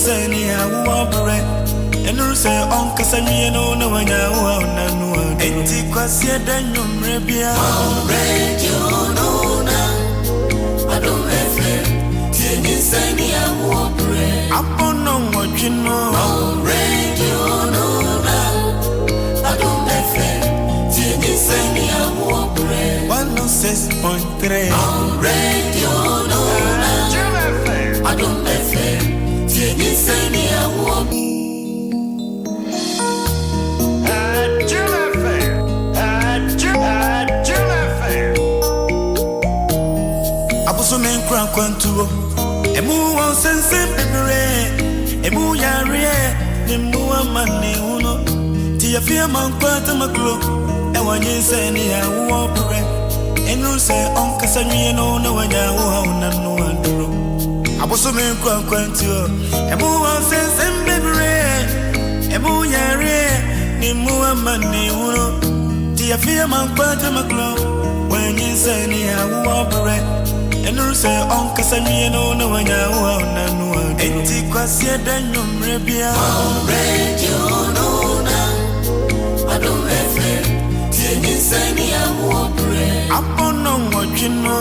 nyinsɛn ne awoɔ berɛ. Ɛnuru sɛ ɔnkasa nwie no na wanya wo a ɔna no aduro. Enti Kwasiada nnwummerɛ bia. Radio no na Adom FM tie nyinsɛn ne awoɔ berɛ. Abɔ 8 no. Radio no na Adom FM tie nyinsɛn ne awoɔ berɛ. 106.3. Radio no na Adom FM tie nyinsɛn ne awoɔ. Jim FM. Jim, Jim FM. Abosome nkura nkwantuo emu wɔ nsɛnsɛm bebree, emu yareɛ ne mu amanne hu no nti yɛfie ma nkwa tamaklo ɛwɔ nyinsɛn ne awoɔ berɛ. Ɛnuru sɛ ɔnkasa nwie no na wanya wo a wona no aduro. Abosome nkura nkwantuo emu wɔ nsɛnsɛm bebree, emu yareɛ ne mu amanne hu no nti yɛfie ma nkwa tamaklo wɔ nyinsɛn ne awoɔ berɛ. Ɛnuru sɛ ɔnkasa nwie no na wanya wo a ɔna no aduro. Enti Kwasiada nnwummerɛ bia. Radio no na Adom FM tie nyinsɛn ne awoɔ berɛ. Abɔ 8 no.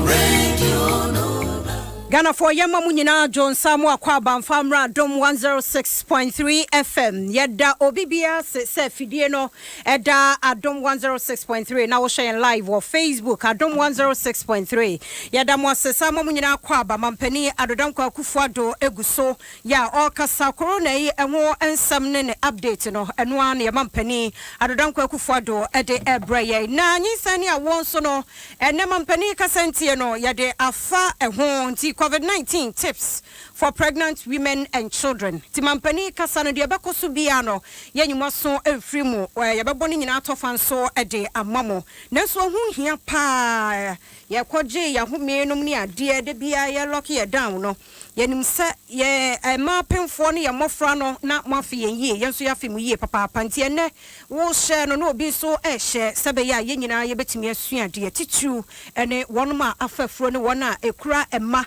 Radio no na Ghanafoɔ, yɛma mu nyinaa dwo nsa mu akɔ abamfa mmra Adom 106.3 FM. Yɛda obi biara se sɛ fidie no ɛda Adom 106.3 na wohyɛ yɛn live wɔ Facebook, Adom 106.3. Yɛda mo ase sa ma mu nyinaa kɔ aba. Mampanin Addo Dankwa Akufo Addo egu so yɛ a ɔrekasa corona yi ɛho nsɛm ne ne update no. Ɛno ara ne yɛma mpanin Addo Dankwa Akufo Addo ɛde ɛbrɛ yɛn. Na nyinsɛn ne awoɔ nso no, ɛnɛ mampanin kasa ntie no, yɛde afa ɛho nti COVID-19 tips for pregnant women and children. Nti mampanin kasa no deɛ ɛbɛkɔ so biara no, yɛnyima so mfiri mu. Yɛbɛbɔ no nyinaa tɔfa nso de ama mo. Nanso ɛho hia paa, yɛkɔgye yɛahome nom ne adeɛ de biara yɛ lock yɛ down no, yɛnim sɛ yɛ mmaa pemfoɔ ne yɛ mmɔfra no na moafe yɛn yie, yɛn nso yɛafe mu yie papaapa. Nti ɛnɛ wohyɛ no na obi nso ɛhyɛ sɛ bɛyɛ a yɛn nyinaa yɛbɛtumi asua adeɛ titiriw ne wɔnom a afa afuro ne wɔn a ɛkura mma.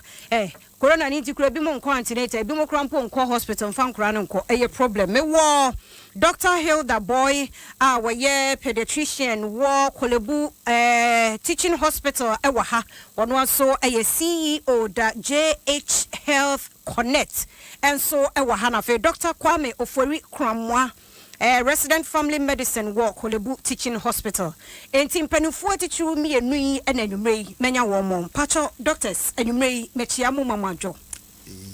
Corona ne nti kura ebi mo nkɔ antenatal, ebi mo kura mpo nkɔ hospital mfa nkora no nkɔ. Ɛyɛ problem. Mewɔ Dr Hilda Boy a wɔyɛ pediatrician wɔ Korle Bu Teaching Hospital ɛwɔ ha. Wɔn nso ɛyɛ CEO da JH Health Connect ɛnso ɛwɔ ha. Na afei Dr Kwame Ofori Kramoa, resident family medicine wɔ Korle Bu Teaching Hospital. Enti mpanimfoɔ atitiriw mmienu yi ɛna anwummerɛ yi mɛnya wɔn mo. Mpakyɛw doctors, anwummerɛ yi mɛkyia mo ma mo adwo.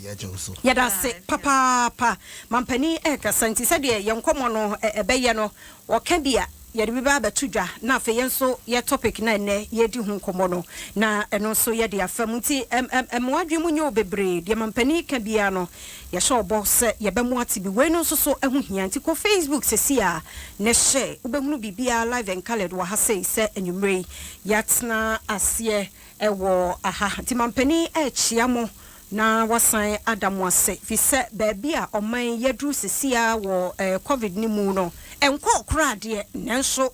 Yɛgye so. Yɛda ase papaapa. Mampanin ɛrekasa nti sɛdeɛ yɛn nkɔmmɔ no ɛbɛyɛ no, wɔka bi a yɛde bi ba abɛto dwa na afei yɛn nso yɛ topic na ɛnɛ yɛdi ho nkɔmmɔ no na ɛno nso yɛde afa mu. Nti ɛmmoa adwene mu nyɛ o bebree. Deɛ mampanin ka biara no, yɛhyɛ ɔbɔ sɛ yɛbɛmo ate bi. Wei no nso so ɛho hia nti kɔ Facebook sɛsi a ne hyɛ wobɛhunu biribiara live and coloured wɔ ha sei sɛ anwummerɛ yi yɛatena aseɛ ɛwɔ aha. Nti mampanin ɛrekyia mo na wasan ada mo ase fi sɛ baabi a ɔman yɛduru sesia wɔ COVID ne mu no, ɛnkɔ koraa deɛ, nanso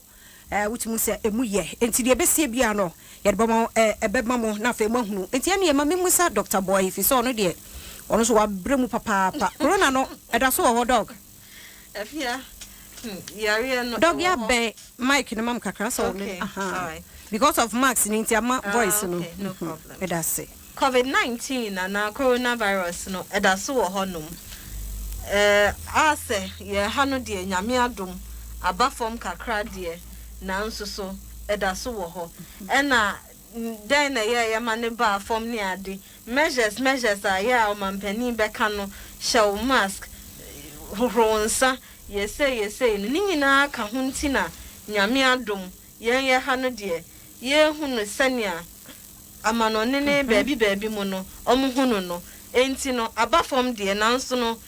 wotumi sɛ emu yɛ. Nti deɛ ɛbɛsie bia no, yɛde bɛma ɛbɛma mo na afei mo ahunu. Nti ɛne yɛma memu sa Dr Boy fi sɛ ɔno deɛ, ɔno nso wabrɛ mu papaapa. Corona no ɛda so wɔ hɔ, Doc? Afia, yareɛ no Doc, yɛ abɛn mic no mam kakra sɛ ɔno aha, because of mask ne nti ama voice no. Okay, no problem. Ɛda ase. COVID-19 anaa coronavirus no ɛda so wɔ hɔnom. Asɛ yɛ ha no deɛ, Nyame adom, aba fam kakra deɛ, nanso so ɛda so wɔ hɔ. Ɛna dɛn na ɛyɛ yɛma ne baa fam ne ade, measures a yɛ a ɔmampanin bɛka no, hyɛ wo mask, hohoro wo nsa, yɛsei yɛsei no ne nyinaa ka ho. Nti na Nyame adom, yɛn yɛ ha no deɛ, yɛhu no sɛnea amanɔne ne baabi baabi mu no ɔmo hu no. Enti no aba fam deɛ, nanso no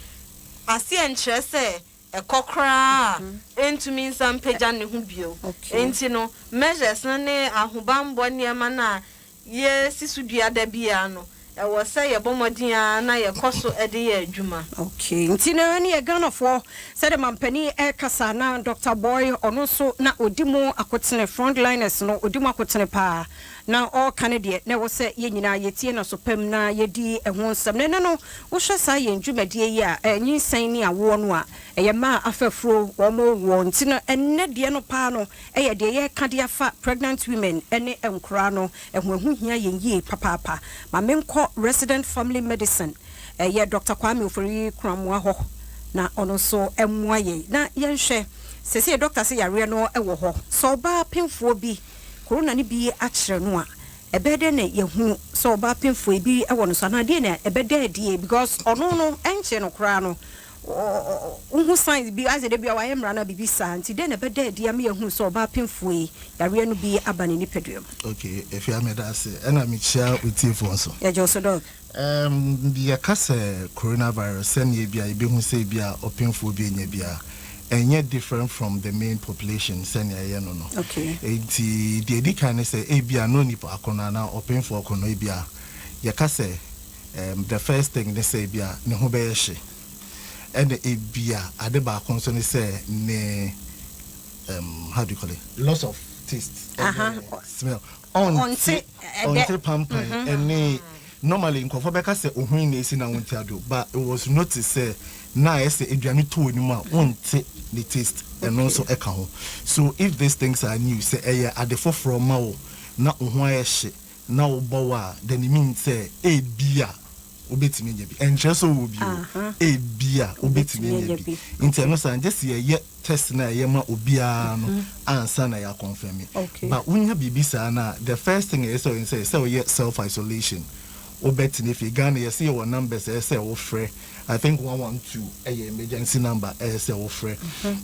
aseɛ nkyerɛ sɛ ɛkɔ koraa a ɛntumi nsa mpagya ne ho bio. Enti no measures no ne ahobanbɔ nneɛma no a yɛsi so dua da biara no, ɛwɔ sɛ yɛbɔ mmɔden a na yɛkɔ so de yɛ adwuma. Okay, nti no ɛne yɛ Ghanafoɔ, sɛde mampanin ɛrekasa na Dr Boy ɔno nso na ɔdi mu akotene, frontliners no ɔdi mu akotene paa. na ɔreka no deɛ, na ɛwɔ sɛ yɛn nyinaa yɛtie no aso pa mu na yɛdi ɛho nsɛm. Na ɛnnɛ no, wohwɛ saa yɛn dwumadie yi a, nyinsɛn ne awoɔ no a, ɛyɛ mmaa a afa afuro, wɔn woɔ. Nti no, ɛnnɛ deɛ no paa no, ɛyɛ deɛ yɛreka de afa pregnant women ne nkoraa no ho. Ɛho hia yɛn yie papaapa. Ma menkɔ Resident Family Medicine, ɛyɛ Dɔkta Kwame Ofori Koramoah hɔ na ɔno nso mmoa yɛn na yɛnhwɛ. Seesei dɔkta se yareɛ no wɔ hɔ. Sɛ ɔbaa pemfoɔ bi Corona no bi akyerɛ no a, ɛbɛyɛ dɛn na yɛahunu sɛ ɔbaa pemfoɔ yi bi wɔ no so anaa deɛn na ɛbɛda adie because ɔno no ɛnkyee no koraa no wohu signs bi ayɛ sɛ da bi a wayɛ mmara no a biribi saa nti dɛn na ɛbɛda adi ama yɛahunu sɛ ɔbaa pemfoɔ yi yareɛ no bi aba ne nipadua mu? Ok, Afia meda ase ɛna mekyia w'atiefoɔ nso. Yɛgye wo so Doc. Erm yɛka sɛ coronavirus sɛnea ebia yɛbɛhu sɛ ebia ɔpemfoɔ bi anya bi a, ɛnyɛ different from the main population sɛnea ɛyɛ no no. Okay. Enti deɛ ɛdi kan ne sɛ ebia na onipa ko no anaa ɔpemfoɔ ko no ebia yɛka sɛ erm the first thing ne sɛ ebia ne ho bɛyɛ hye. Ɛna ebia ade baako nso ne sɛ ne erm how do you call it loss of taste ɛne smell. Ɔnte ɔnte pampan ɛne normally nkurɔfoɔ bɛka sɛ ohun na esi na wonte ade o but it was noticed sɛ na ayɛ sɛ aduane tɔ w'anim a wonte ne taste ɛno nso ɛka ho so if these things are new sɛ ɛyɛ ade foforɔ ma wo na wo ho ayɛ hye na wobɔ wa a then it means sɛ ebia wobɛtumi anya bi ɛnkyerɛ sɛ wowɔ bi o ebia wobɛtumi anya bi nti ɛno saa gye sɛ yɛyɛ test no a ɛyɛ ma obiara no ansa na yɛ confirm. But wonya biribi saa no a, the first thing ɛyɛ sɛ ɔyɛ sɛ sɛ ɔyɛ self isolation. Wobɛtena fie. Ghana yɛsɛ yɛwɔ numbers ɛyɛ sɛ wofrɛ. I think 112 ɛyɛ emergency number ɛyɛ sɛ wofrɛ.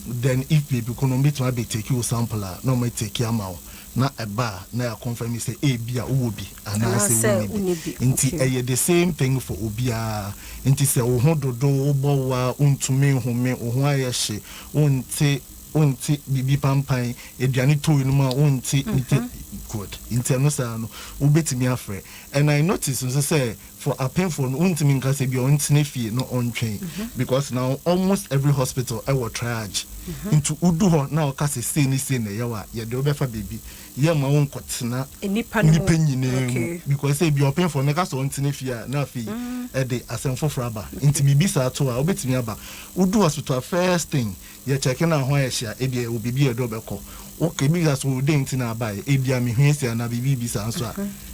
Then if biribi ko no ɔmbɛtumi abɛ take wo sample a na ɔmo take ama wo. Na ɛba a na yɛ confirm sɛ ebi a wowɔ bi anaasɛ wonni bi. Nti ɛyɛ the same thing for obiara. Nti sɛ wo ho dodo, wobɔ wa, wontumi nhome, wo ho ayɛ hye, wonte wonte biribi pampan, aduane tɔ w'anum a wonte nte good. Nti ɛno saa no wobɛtumi afrɛ. And I notice nso sɛ for apemfoɔ no wontumi nka sɛ bi a ɔntena fie na ɔntwɛn because now almost every hospital ɛwɔ triage. Nti wodu hɔ na ɔka sɛ sei ne sei na ɛyɛ wo a, yɛde wo bɛfa baabi. Yɛmma wo nkɔtena Nnipa no mu. nnipa nyinaa mu because ebi ɔpemfoɔ mɛka sɛ ɔntena fie a na afei ɛde asɛm foforɔ aba. Nti biribi saa to a wobɛtumi aba. Wodu hospital a first thing yɛ check na ho ayɛ hye a ebi ɛwɔ biribi a yɛde wo bɛkɔ. Okay, ebi bisa so dɛn nti na abaeɛ, ebi a mehua si anaa biribi bi saa nso a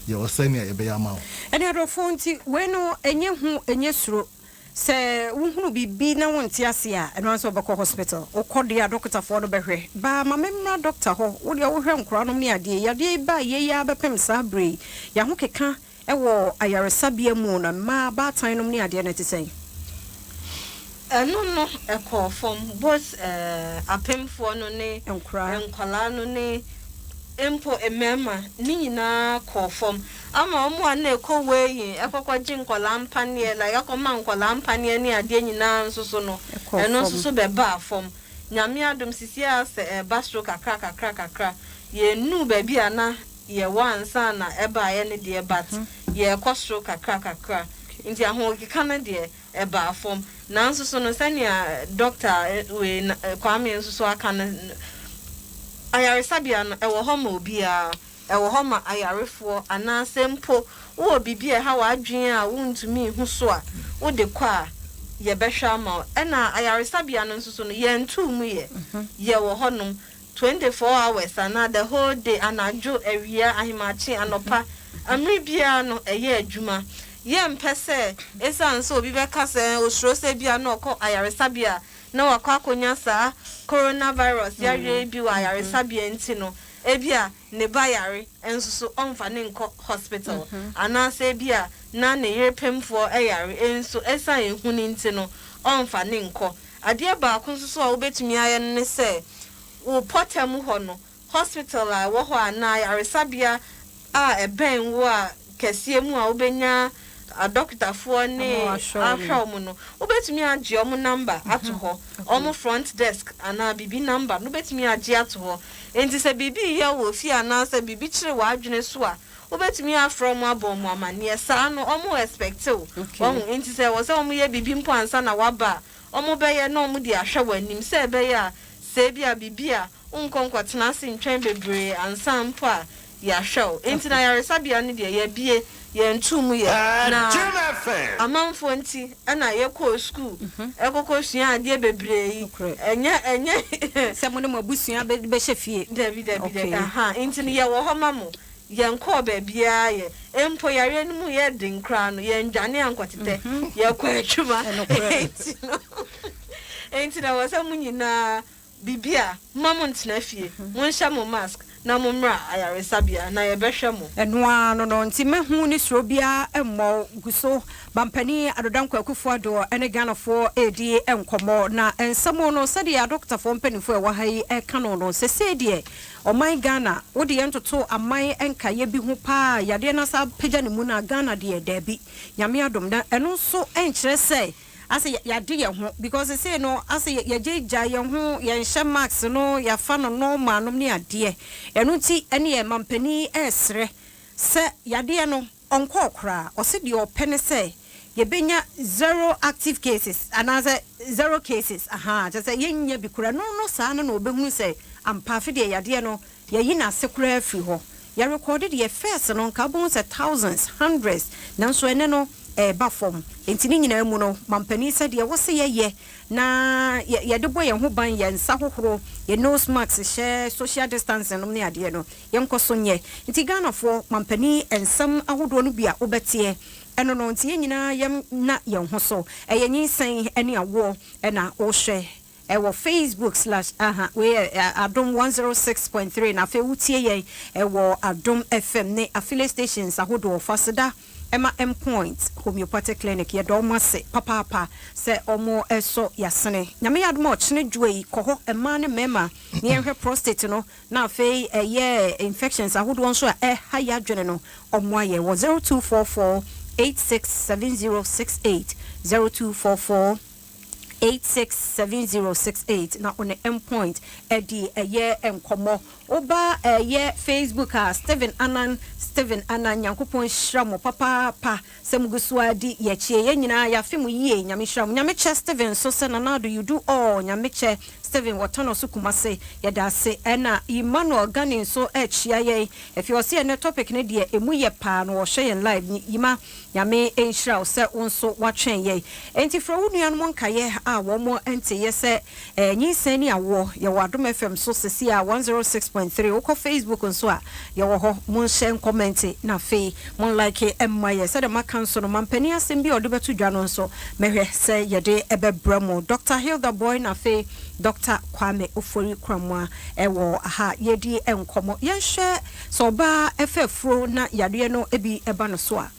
yɛwɔ sɛnea yɛbɛyɛ ama wo. Ɛne adɔfoɔ nti wei no ɛnyɛ hu ɛnyɛ suro. Sɛ wohunu biribi na wonte ase a, ɛno ara sɛ wobɛkɔ hospital. Wokɔ deɛ a dɔkotafoɔ no bɛhwɛ. Baa ma memmra dɔkta hɔ, wo deɛ wohwɛ nkoraa nom ne adeɛ yi. Adeɛ yi baa yei ara bɛpem saa berɛ yi. Yɛahokeka wɔ ayaresabea mu no, mmaa, abaatan nom ne adeɛ no ɛte sɛn? Ɛno no ɛkɔɔ fam, both apemfoɔ no ne nkwadaa no ne mpo mmarima ne nyinaa kɔɔ fam. Ama wɔn a na ɛkɔ weighing ɛkɔkɔgye nkwadaa mpaneɛ like akɔma nkwadaa mpaneɛ ne adeɛ nyinaa nso so no, ɛno nso so bɛbaa fam. Nyame adom sisi ara sɛ ɛreba soro kakra kakra kakra. Yɛnnuu baabi a na yɛwɔ ansa na ɛbaeɛ no deɛ but yɛrekɔ soro kakra kakra. Nti ahokeka no deɛ ɛbaa fam. Nanso so no sɛnea dɔkta wei na Kwame nso so aka no, ayaresabea no ɛwɔ hɔ ma obiara. Ɛwɔ hɔ ma ayarefoɔ anaasɛ mpo wowɔ biribi a ɛha w'adwene a wontumi nhu so a, wode kɔ a, yɛbɛhwɛ ama wo. Ɛna ayaresabea no nso so no, yɛntoo mu yɛ. Yɛwɔ hɔnom 24 hours anaa the whole day, anadwo, awia, ahemakye, anɔpa, mmerɛ biara no ɛyɛ adwuma. Yɛmpɛ sɛ ɛsiane sɛ obi bɛka sɛ ɔsuro sɛ ebia na ɔkɔ ayaresabea a na wakɔ akɔnya saa coronavirus yareɛ yi bi wɔ ayaresabea nti no, ebia ne ba yare nso so ɔmfa no nkɔ hospital anaasɛ ebia na ne yere pemfoɔ yare nso ɛsiane ehu no nti no ɔmfa no nkɔ. Adeɛ baako nso so a wobɛtumi ayɛ no ne sɛ wo pɔtam hɔ no hospital a ɛwɔ hɔ anaa ayaresabea a ɛbɛn wo a kɛseɛ mu a wobɛnya adɔkotafoɔ ne ahwɛ wɔn no, wobɛtumi agye wɔn number ato hɔ, wɔn front desk anaa biribi number no wobɛtumi agye ato hɔ. Nti sɛ biribi reyɛ wo wɔ fie anaasɛ biribi kyere w'adwene so a, wobɛtumi afrɛ wɔn abɔ wɔn amanneɛ. Saa no wɔn expect wo. Wahu? Nti sɛ ɛwɔ sɛ wɔyɛ biribi mpo ansa na woaba a, wɔbɛyɛ na wɔde ahwɛ w'anim sɛ ɛbɛyɛ a sɛ ebia biribi a wonkɔ nkɔtena ase ntwɛn bebree ansa mpo a. yɛahwɛ wo. Enti na ayaresabea no deɛ, yɛabue, yɛntoo mu yɛ. Na Adom FM. amanfoɔ nti na yɛkɔɔ sukuu kɔkɔsuaa adeɛ bebree yi. Ɛnyɛ, ɛnyɛ. Sɛ mo ne mo abusua bɛhyɛ fie. Dabi, dabi, dabi, ahaa. Enti no, yɛwɔ hɔ ma mo. Yɛnkɔɔ baabiara yɛ. Mpo yareɛ no mu yɛ den koraa no, yɛndwane ankɔtetɛ. Yɛkɔ adwuma. Enti no, enti no ɛwɔ sɛ mo nyinaa, biribi a, momma montena fie. Monhyɛ mo mask na mommra ayaresabea na yɛbɛhwɛ mo. Ɛno ara no no, nti mɛhu ne suro biara mmɔ wo. Gu so. Mampanin Addo Dankwa Akufo-Addo ne Ghanafoɔ redi nkɔmmɔ. Na nsɛm no, sɛdeɛ adɔkotafoɔ mpanimfoɔ a ɛwɔ ha yi reka no no, seesei deɛ Ɔman Ghana, wode yɛn toto aman nkaeɛ bi ho paa a, yadeɛ no asan apagya ne mu no a, Ghana deɛ, daabi. Nyame adom. Na ɛno nso nkyerɛ sɛ asɛ yɛade yɛn ho because sesei no asɛ yɛgyaagyaa yɛn ho, yɛnhyɛ mask no, yɛafa no normal nom ne adeɛ. Ɛno nti ɛneɛ mampanin resrɛ sɛ yadeɛ no ɔnkɔɔ koraa. Ɔse deɛ ɔpɛ ne sɛ yɛbɛnya zero active cases anaasɛ zero cases ahaa kyerɛ sɛ yɛnnya bi koraa. Ɛno no saa no na ɔbɛhunu sɛ ampa afe deɛ yadeɛ no yɛayi no ase koraa afiri hɔ. Yɛrekɔɔde deɛ first no nka wobɛhu sɛ thousands, hundreds nanso ɛnnɛ no ɛreba fam. Enti ne nyinaa mu no mampanin sɛ deɛ ɛwɔ sɛ yɛyɛ na yɛde bɔ yɛn ho ban, yɛn nsa hohoro, yɛn nose mask hyɛ, social distancing nom ne adeɛ no yɛnkɔ so nyɛ. Nti Ghanafoɔ mampanin nsɛm ahodoɔ no bi a wobɛteɛ ɛno no nti yɛn nyinaa yɛn na yɛn ho so. Ɛyɛ nyinsɛn ne awoɔ na wohwɛ ɛwɔ Facebook slash aha wei yɛ Adom 106.3 na afei wotie yɛn ɛwɔ Adom FM ne affiliate stations ahodoɔ. Fa aseda ma Mpoint Homeopathic Clinic yɛda wɔn ase papaapa sɛ wɔn sɔ yasene. Nyame yɛ adom a ɔkyena dwoa yi kɔ hɔ mmaa ne mmarima na yɛnhwɛ prostate no na afei ɛyɛ infections ahodoɔ nso a ɛha yadwene no ɔmo ayɛ wɔ 0244 867068 0244 867068 na ɔne Mpoint adi ɛyɛ nkɔmmɔ. Woba ɛyɛ Facebook a Stephen Anan Stephen Anan Nyankopɔn nhyira mo papaapa sɛ mogu so ara di yɛakyi. Yɛn nyinaa yɛafe mo yie Nyame nhyira mo. Nyame kyɛ Stephen nso sɛ Nana Addo you do all Nyame kyɛ Stephen wɔ Tano so Kumase yɛda ase. Ɛna Emmanuel Gani nso rekyia yɛn ɛfie ɔse ɛnɛ topic no deɛ ɛmu yɛ paa na ɔhwɛ yɛn live Yima Nyame nhyira wo sɛ wo nso woatwɛn yɛn. Enti frɛ wo nuanom nkaeɛ a wɔn nteeɛ sɛ nyinsɛn ne awoɔ. Yɛwɔ Adom FM so seesei a 106.3. Wokɔ Facebook nso a, yɛwɔ hɔ. Monhyɛ nkɔmɛnte na afei mon like mma yɛn. Sɛdeɛ maka nso no, mampanin asɛm bi a ɔde bɛto dwa no nso, mɛhwɛ sɛ yɛde bɛbrɛ mo. Dɔkta Hilda Boye na afei Dɔkta Kwame Ofori Koramoah wɔ ha a yɛredi nkɔmmɔ. Yɛnhwɛ sɛ ɔbaa fa afuro na yareɛ no bi ba no so a,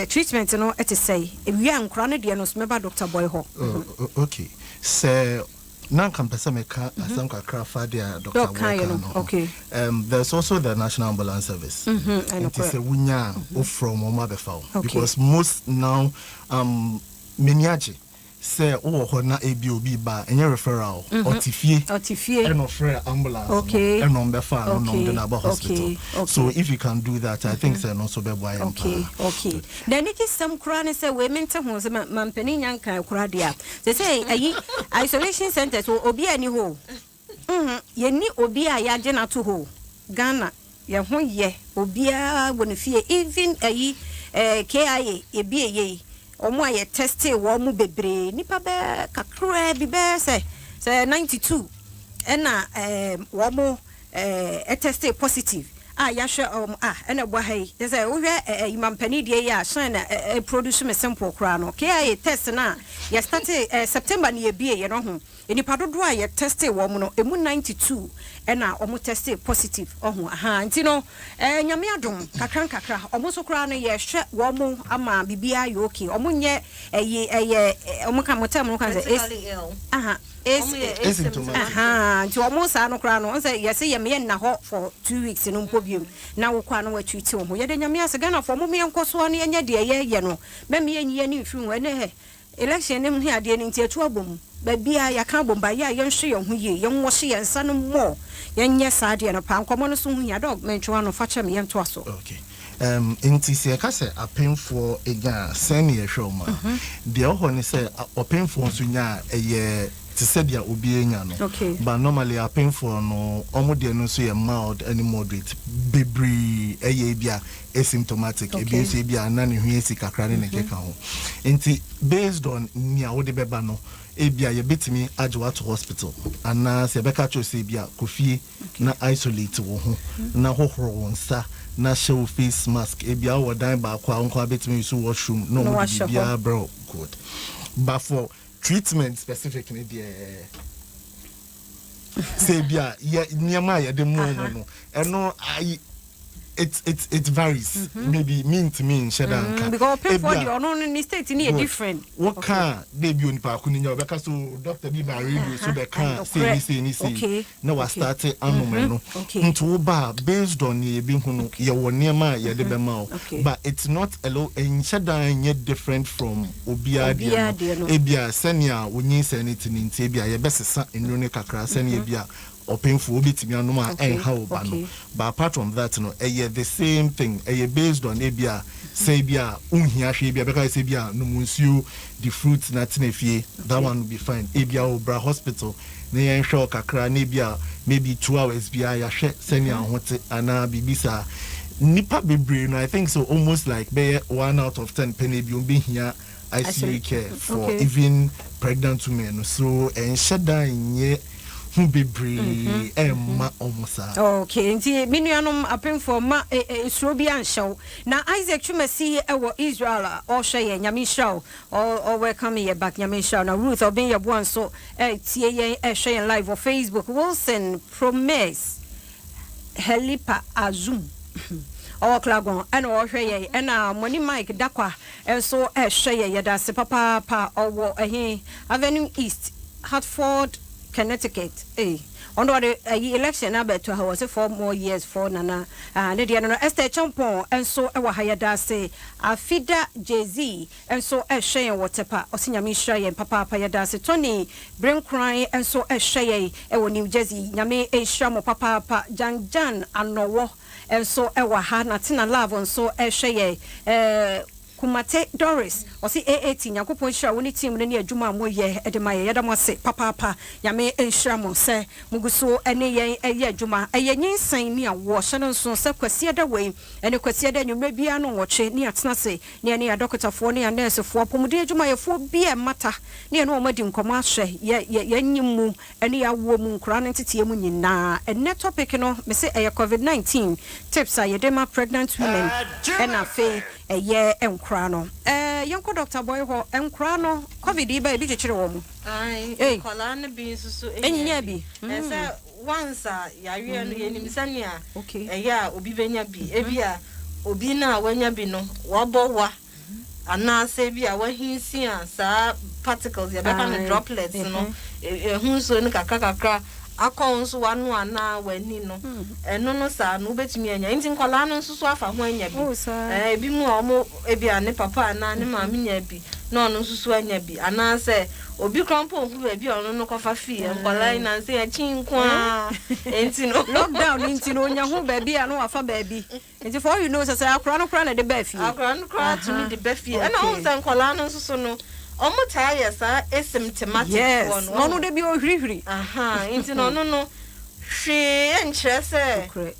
treatment no te sɛn? Ewie a nkwadaa no deɛ no nso mɛba Doctor Boy hɔ. Oh, okay. Sɛ na nka mpɛ sɛ meka asɛm kakra fa deɛ Doctor Boy ka no ho. Okay. There's also the National Ambulance Service. Nti sɛ wonya a, wofrɛ wɔn, wɔn abɛfa wo. Because most now, m'ani agye Sɛ wowɔ hɔ na ebia obi reba a, ɛnyɛ referral o, ɔte fie ɛna ɔfrɛɛ ambulance no ɛna wɔbɛfaa no na wɔde no aba hospital. So if you can do that, I think sɛ ɛno nso bɛboa yɛn paa. Okay. Na anigyesɛm koraa ne sɛ, wei mente ho sɛ mampanin nya nkae koraa deɛ a, seesei ayi isolation centres obiara nni hɔ o. Uhmm yɛnni obi a yɛagye no ato hɔ o, Ghana yɛn ho yɛ obiara wɔ ne fie even ayi eh KIA yɛbie yei wɔn a yɛ testee wɔn mo bebree nnipa bɛɛ kakraa bi bɛyɛ sɛ sɛ 92 ɛna eh wɔn mo eh testee positive a yɛahwɛ wɔn a ɛna ɛbɔ ha yi kyɛ sɛ wohwɛ eh eh mampanin deɛ yi a shine na eh produce me simple koraa no KIA test no a yɛ startee eh September no yɛbie yɛ no ho Nnipa dodoɔ a yɛ testee wɔn no, ɛmu 92 na wɔn testee positive, ɔho, ahaa, nti no eh, Nyame adom, kakra nkakra, wɔn nso koraa no yɛhwɛ wɔn ama biribiara ayɛ okay, wɔn nyɛ ɛyi, ɛyɛ, wɔn ka, mo term no ka sɛ, Critically ill. aha, as, Wɔn yɛ Asymptomatic. ahaa, nti wɔn saa no koraa no, wɔn sɛ yɛse yɛ meyɛ nna hɔ for 2 weeks no mpo biom, na wokɔ a na wɔatreat wo ho, yɛda Nyame ase, Ghanafoɔ mom yɛnkɔ so ara na yɛnyɛ deɛ yɛyɛ no, mɛma yɛnyi yɛn ani mfiri ho, ɛnɛ hɛ, Election no ho adeɛ no nti atu abom. Baabiara yɛaka abom but yɛ a yɛnhwɛ yɛn ho yie, yɛnwɔhye yɛn nsa no more, yɛnyɛ saa adeɛ no paa. Nkɔmmɔ no so ho hia. Dɔg, mentwe w'ano, fa kyɛ me, yɛntoa so. Okay. Nti sɛ yɛka sɛ apemfoɔ nya a, sɛn ne yɛhwɛ wɔn a, deɛ ɛwɔ hɔ ne sɛ ɔpemfoɔ nso nya a, ɛyɛ te sɛ deɛ obiara nya no. But normally apemfoɔ no, wɔn deɛ no nso yɛ mild ne moderate. Bebree ɛyɛ ebi a asymptomatic, ebi nso ebi a na ne ho asi kakra ne ne nkeka ho. Nti based on nea wode bɛba no, ebi a yɛbɛtumi agye wo ato hospital anaa sɛ yɛbɛka kyerɛ wo sɛ ebi a kɔ fie na isolate wo ho na hohoro wo nsa na hyɛ wo face mask. Ebi a wowɔ dan baako a wo nko ara bɛtumi use washroom na Na wɔde wahyɛ hɔ. biribiara brɛ wo, good. But for treatment specific ne deɛ, sɛ ebi a yɛ nneɛma a yɛde mu wɔn no, ɛno ayi it varies. Maybe mintumi nhyɛ da nka. Because ɔpemfoɔ Ebi a- deɛ, ɔno no ne state no yɛ Good. different. Woka a na ebi onipa ko no nya, ɔbɛka so doctor bi ba radio so bɛka sei ne sei ne sei na wastart anom ɛno. Nti wo ba a, based on nea yɛbɛhu no, yɛwɔ nneɛma a yɛde bɛma wo. But it's not a little, ɛnhyɛ da nyɛ different from obiara Obiara deɛ deɛ no. no. Ebi a sɛnea onyinsɛn no te no nti, ebi a yɛbɛsesa nnuro no kakra sɛnea ebi a ɔpemfo wobɛtumi anom a ɛnha wo ba no. But apart from that no, ɛyɛ the same thing. Ɛyɛ based on ebi a sɛ ebi a wonhia hwee bi a bɛka sɛ ebi a nom nsuo, di fruit na tena fie, that one will be fine. Ebi a wo bra hospital na yɛnhwɛ wo kakra na ebi a maybe 2 hours biara yɛahwɛ sɛnea wo ho te anaa biribi saa. Nipa bebree no, I think so almost like bɛyɛ 1 out of 10 pɛ na ebi wɔn bɛhia ICU care for even pregnant women no. So ɛnhyɛ da nyɛ ho bebree ɛmma ɔmo saa. Okay, nti me nuanom apemfoɔ, ma suro bi anhyɛ wo. Na Isaac Twumasi ɛwɔ Israel a ɔrehwɛ yɛn, Nyame nhyira wo. Ɔwelcome yɛ back, Nyame nhyira wo. Na Ruth Ɔben Yɛboa nso ɛtie yɛn, ɛhwɛ yɛn live wɔ Facebook. Wilson Promise Helipa Azum ɔwɔ Klagon ɛna ɔrehwɛ yɛn, ɛna Mɔni Mike Dakwa nso ɛhwɛ yɛn. Yɛda ase papaapa. Ɔwɔ ɛhe? Avenue East, Hartford, Connecticut. Ee, ɔno ɔde ɛyi election abɛto ha, wɔ sɛ 4 more years for Nana. Ah, ne deɛ no, Esther Champon nso ɛwɔ ha, yɛda ase. Afida Jay-Z nso ɛhwɛ yɛn wɔ Tepa, ɔsɛ Nyame nhyira yɛn papaapa, yɛda ase. Tony Brenkran nso ɛhwɛ yɛn ɛwɔ New Jersey, Nyame nhyira mo papaapa. Janjan Anɔwɔ nso ɛwɔ ha, na Tena Love nso ɛhwɛ yɛn. Kumate Doris ɔse AAT, Nyankopɔn nhyira wo ne team no ne adwuma a moyɛ de ma yɛ. Yɛda mo ase papaapa, Nyame nhyira mo sɛ mogu so ne yɛn ɛyɛ adwuma. Ɛyɛ nyinsɛn ne awoɔ. Hyɛ no nso sɛ Kwasiada wei ɛne Kwasiada anwummerɛ biara no 8 ne atena ase ne ɛne adɔkotafoɔ ne anɛɛsefoɔ, apɔmuden adwumayɛfoɔ bi a ɛmata ne ɛne wɔn adi nkɔmmɔ ahwɛ yɛnyim mu ɛne yɛawoɔ mu, nkoraa no nteteɛ mu nyinaa. Ɛnɛ topic no, mese ɛyɛ COVID-19 tips a yɛde ma pregnant women ɛna afei ɛyɛ nkoraa no. Yɛnkɔ Dr. Boy hɔ. Nkoraa no, COVID yi ba, ebi kyekyere wɔn mu. Ae, nkwadaa no bi nso so ɛnya bi. Ɛsɛ once a yareɛ no, yɛnim sɛnea ɛyɛ a obi bɛnya bi. Ebi a obi no a wanya bi no wabɔ wa anaasɛ bi a wahinsi a saa particles yɛbɛka no droplets no, ɛho nsuo no kakra kakra akɔ wo nso wano anaa w'ani no, ɛno no saa no wobɛtumi anya. Nti nkwadaa no nso so afa ho anya bi. Oh, saa. Ebi mu a ɔmo ebi a ne papa anaa ne maame nya bi na ɔno nso so anya bi, anaasɛ obi kora mpo nhu baabi a ɔno no kɔfa fii. Nkwadaa yi nansi akyi nko ara nti no Lockdown nti no, onya ho baabi a na wafa baabi, nti for all you know sɛ akora no kora na de baa fie. Akwadaa no koraa tumi de ba fie. Ɛna ɔmo sɛ nkwadaa no nso so no, ɔmo taa yɛ saa asymptomatic foɔ no. Na ɔno de bi ohwirihwiri. Aha, nti na ɔno no hwee nkyerɛ sɛ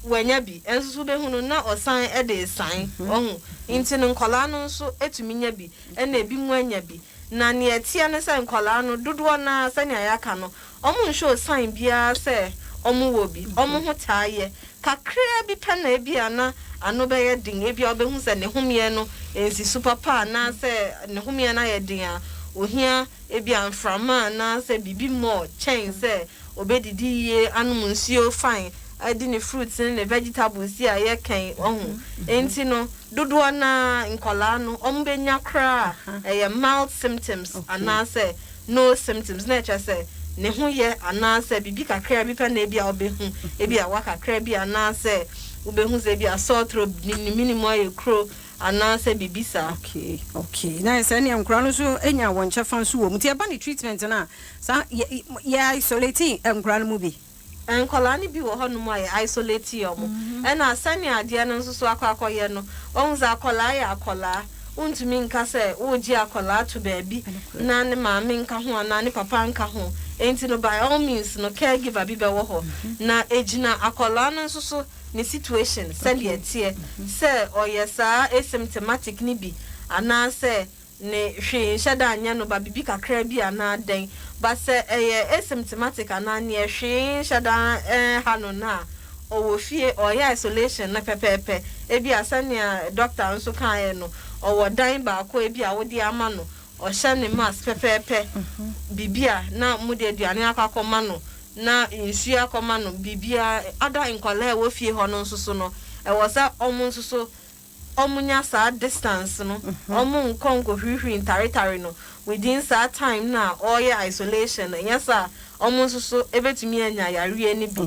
wanya bi, ɛnso so wobɛhu no na ɔsan de san ɔho. Nti no nkwadaa no nso tumi nya bi, ɛna ebi mu anya bi. Na nea ɛteɛ no sɛ nkwadaa no dodoɔ naa, sɛnea yɛaka no, ɔmo nhyɛ sign biara sɛ ɔmo wɔ bi. Ɔmo ho taa yɛ kakraa bi pɛ na ebi a na ano bɛyɛ den. Ebi a wobɛhu sɛ ne homeɛ no nsi so papa anaasɛ ne homeɛ no ayɛ den a ohia ebi a mframa anaasɛ biribi mɔ kyɛn sɛ obɛdidi yie, anom nsuo fine, adi ne fruits ne ne vegetables yi a yɛkɛn ɔho. Nti no dodoɔ naa nkɔlaa no, ɔmo bɛnya koraa ɛyɛ mild symptoms anaasɛ no symptoms, na ɛkyerɛ sɛ ne ho yɛ anaasɛ biribi kakra bi pɛ na ebi a wobɛhu ebi a wa kakra bi anaasɛ wobɛhu sɛ ebi a sore throat, ne minimu ayɛ kuro anaasɛ biribi saa. Okay, na sɛ nea nkora no nso anya wɔn kyɛfa nso wɔ mu, nti ɛba ne treatment no a, saa yɛ isolate nkora no mu bi. Nkwadaa no bi wɔ hɔnom a yɛ isolate wɔn. Ɛna sɛnea adeɛ no nso so akɔ akɔyɛ no, wahu sɛ akwadaa yɛ akwadaa. Wontumi nka sɛ woregye akwadaa to baabi na ne maame nka ho anaa ne papa nka ho. Enti no by all means no caregiver bi bɛwɔ hɔ. Na ɛgyina akwadaa no nso so ne situation sɛdeɛ ɛteɛ, sɛ ɔyɛ saa asymptomatic no bi anaasɛ ne hwee nhyɛ da nyɛ no ba biribi kakra bi anaa dɛn. But sɛ ɛyɛ asymptomatic anaa neɛ hwee nhyɛ da nha no no a, ɔwɔ fie ɔyɛ isolation no pɛpɛɛpɛ. Ebia sɛnea doctor nso kaeɛ no, ɔwɔ dan baako ebi a wode ama no, ɔhyɛ ne mask pɛpɛɛpɛ, biribi a na mode aduane akɔ akɔma no, na nsuo akɔma no, biribiara. Ada nkwadaa a ɛwɔ fie hɔ no nso so no, ɛwɔ sɛ wɔn nso so wɔnya saa distance no, wɔn nkɔ nkɔhurihuri ntaretare no within saa time no a ɔreyɛ isolation no. Ɛnyɛ saa a, wɔn nso so bɛtumi anya yareɛ no bi.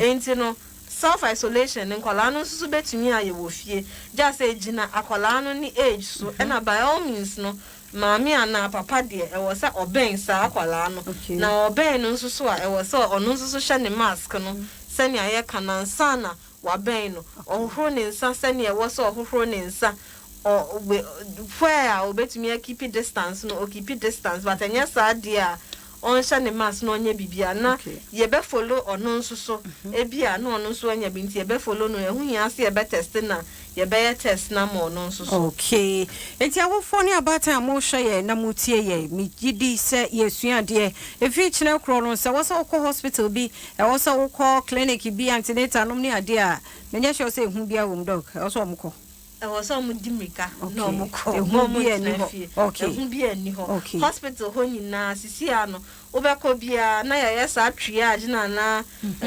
Enti no, self isolation no, nkwadaa no nso so bɛtumi ayɛ wɔ fie. Gye sɛ ɛgyina akwadaa no ne age so, ɛna by all means no, maame anaa papa deɛ, ɛwɔ sɛ ɔbɛn saa akwadaa no. Na ɔbɛn no nso so a, ɛwɔ sɛ ɔno nso so hyɛ ne mask no sɛnea yɛka no ansa na wabɛn no. Ɔhohoro ne nsa sɛnea ɛwɔ sɛ ɔhohoro ne nsa. Where a obetumi akeep distance no, okeep distance, but ɛnyɛ saa deɛ a, ɔnhyɛ ne mask na ɔnyɛ biribiara na yɛbɛfollow ɔno nso so. Ebi a na ɔno nso anya bi nti yɛbɛfollow no. Ɛho hia sɛ yɛbɛtest na yɛbɛyɛ test na ma ɔno nso so. Okay, nti awofoɔ ne abaatan a mohwɛ yɛn na motie yɛn, megye di sɛ yɛsua adeɛ ɛfiri kyerɛ korɔ no sɛ wɔ sɛ wokɔ hospital bi, ɛwɔ sɛ wokɔ clinic bi, antenatal nom ne adeɛ a, menyɛ sure sɛ ɛhu biara wɔ mu, doc. Ɛwɔ sɛ ɔmokɔ. Ɛwɔ sɛ ɔmo di mirika na ɔmo kɔ. Ehu Ma ɔmo bi ani ntena hɔ. fie. Ehu bi ani hɔ. Hospital hɔ nyinaa sisi ano, wobɛkɔ biara na yɛyɛ saa triage na na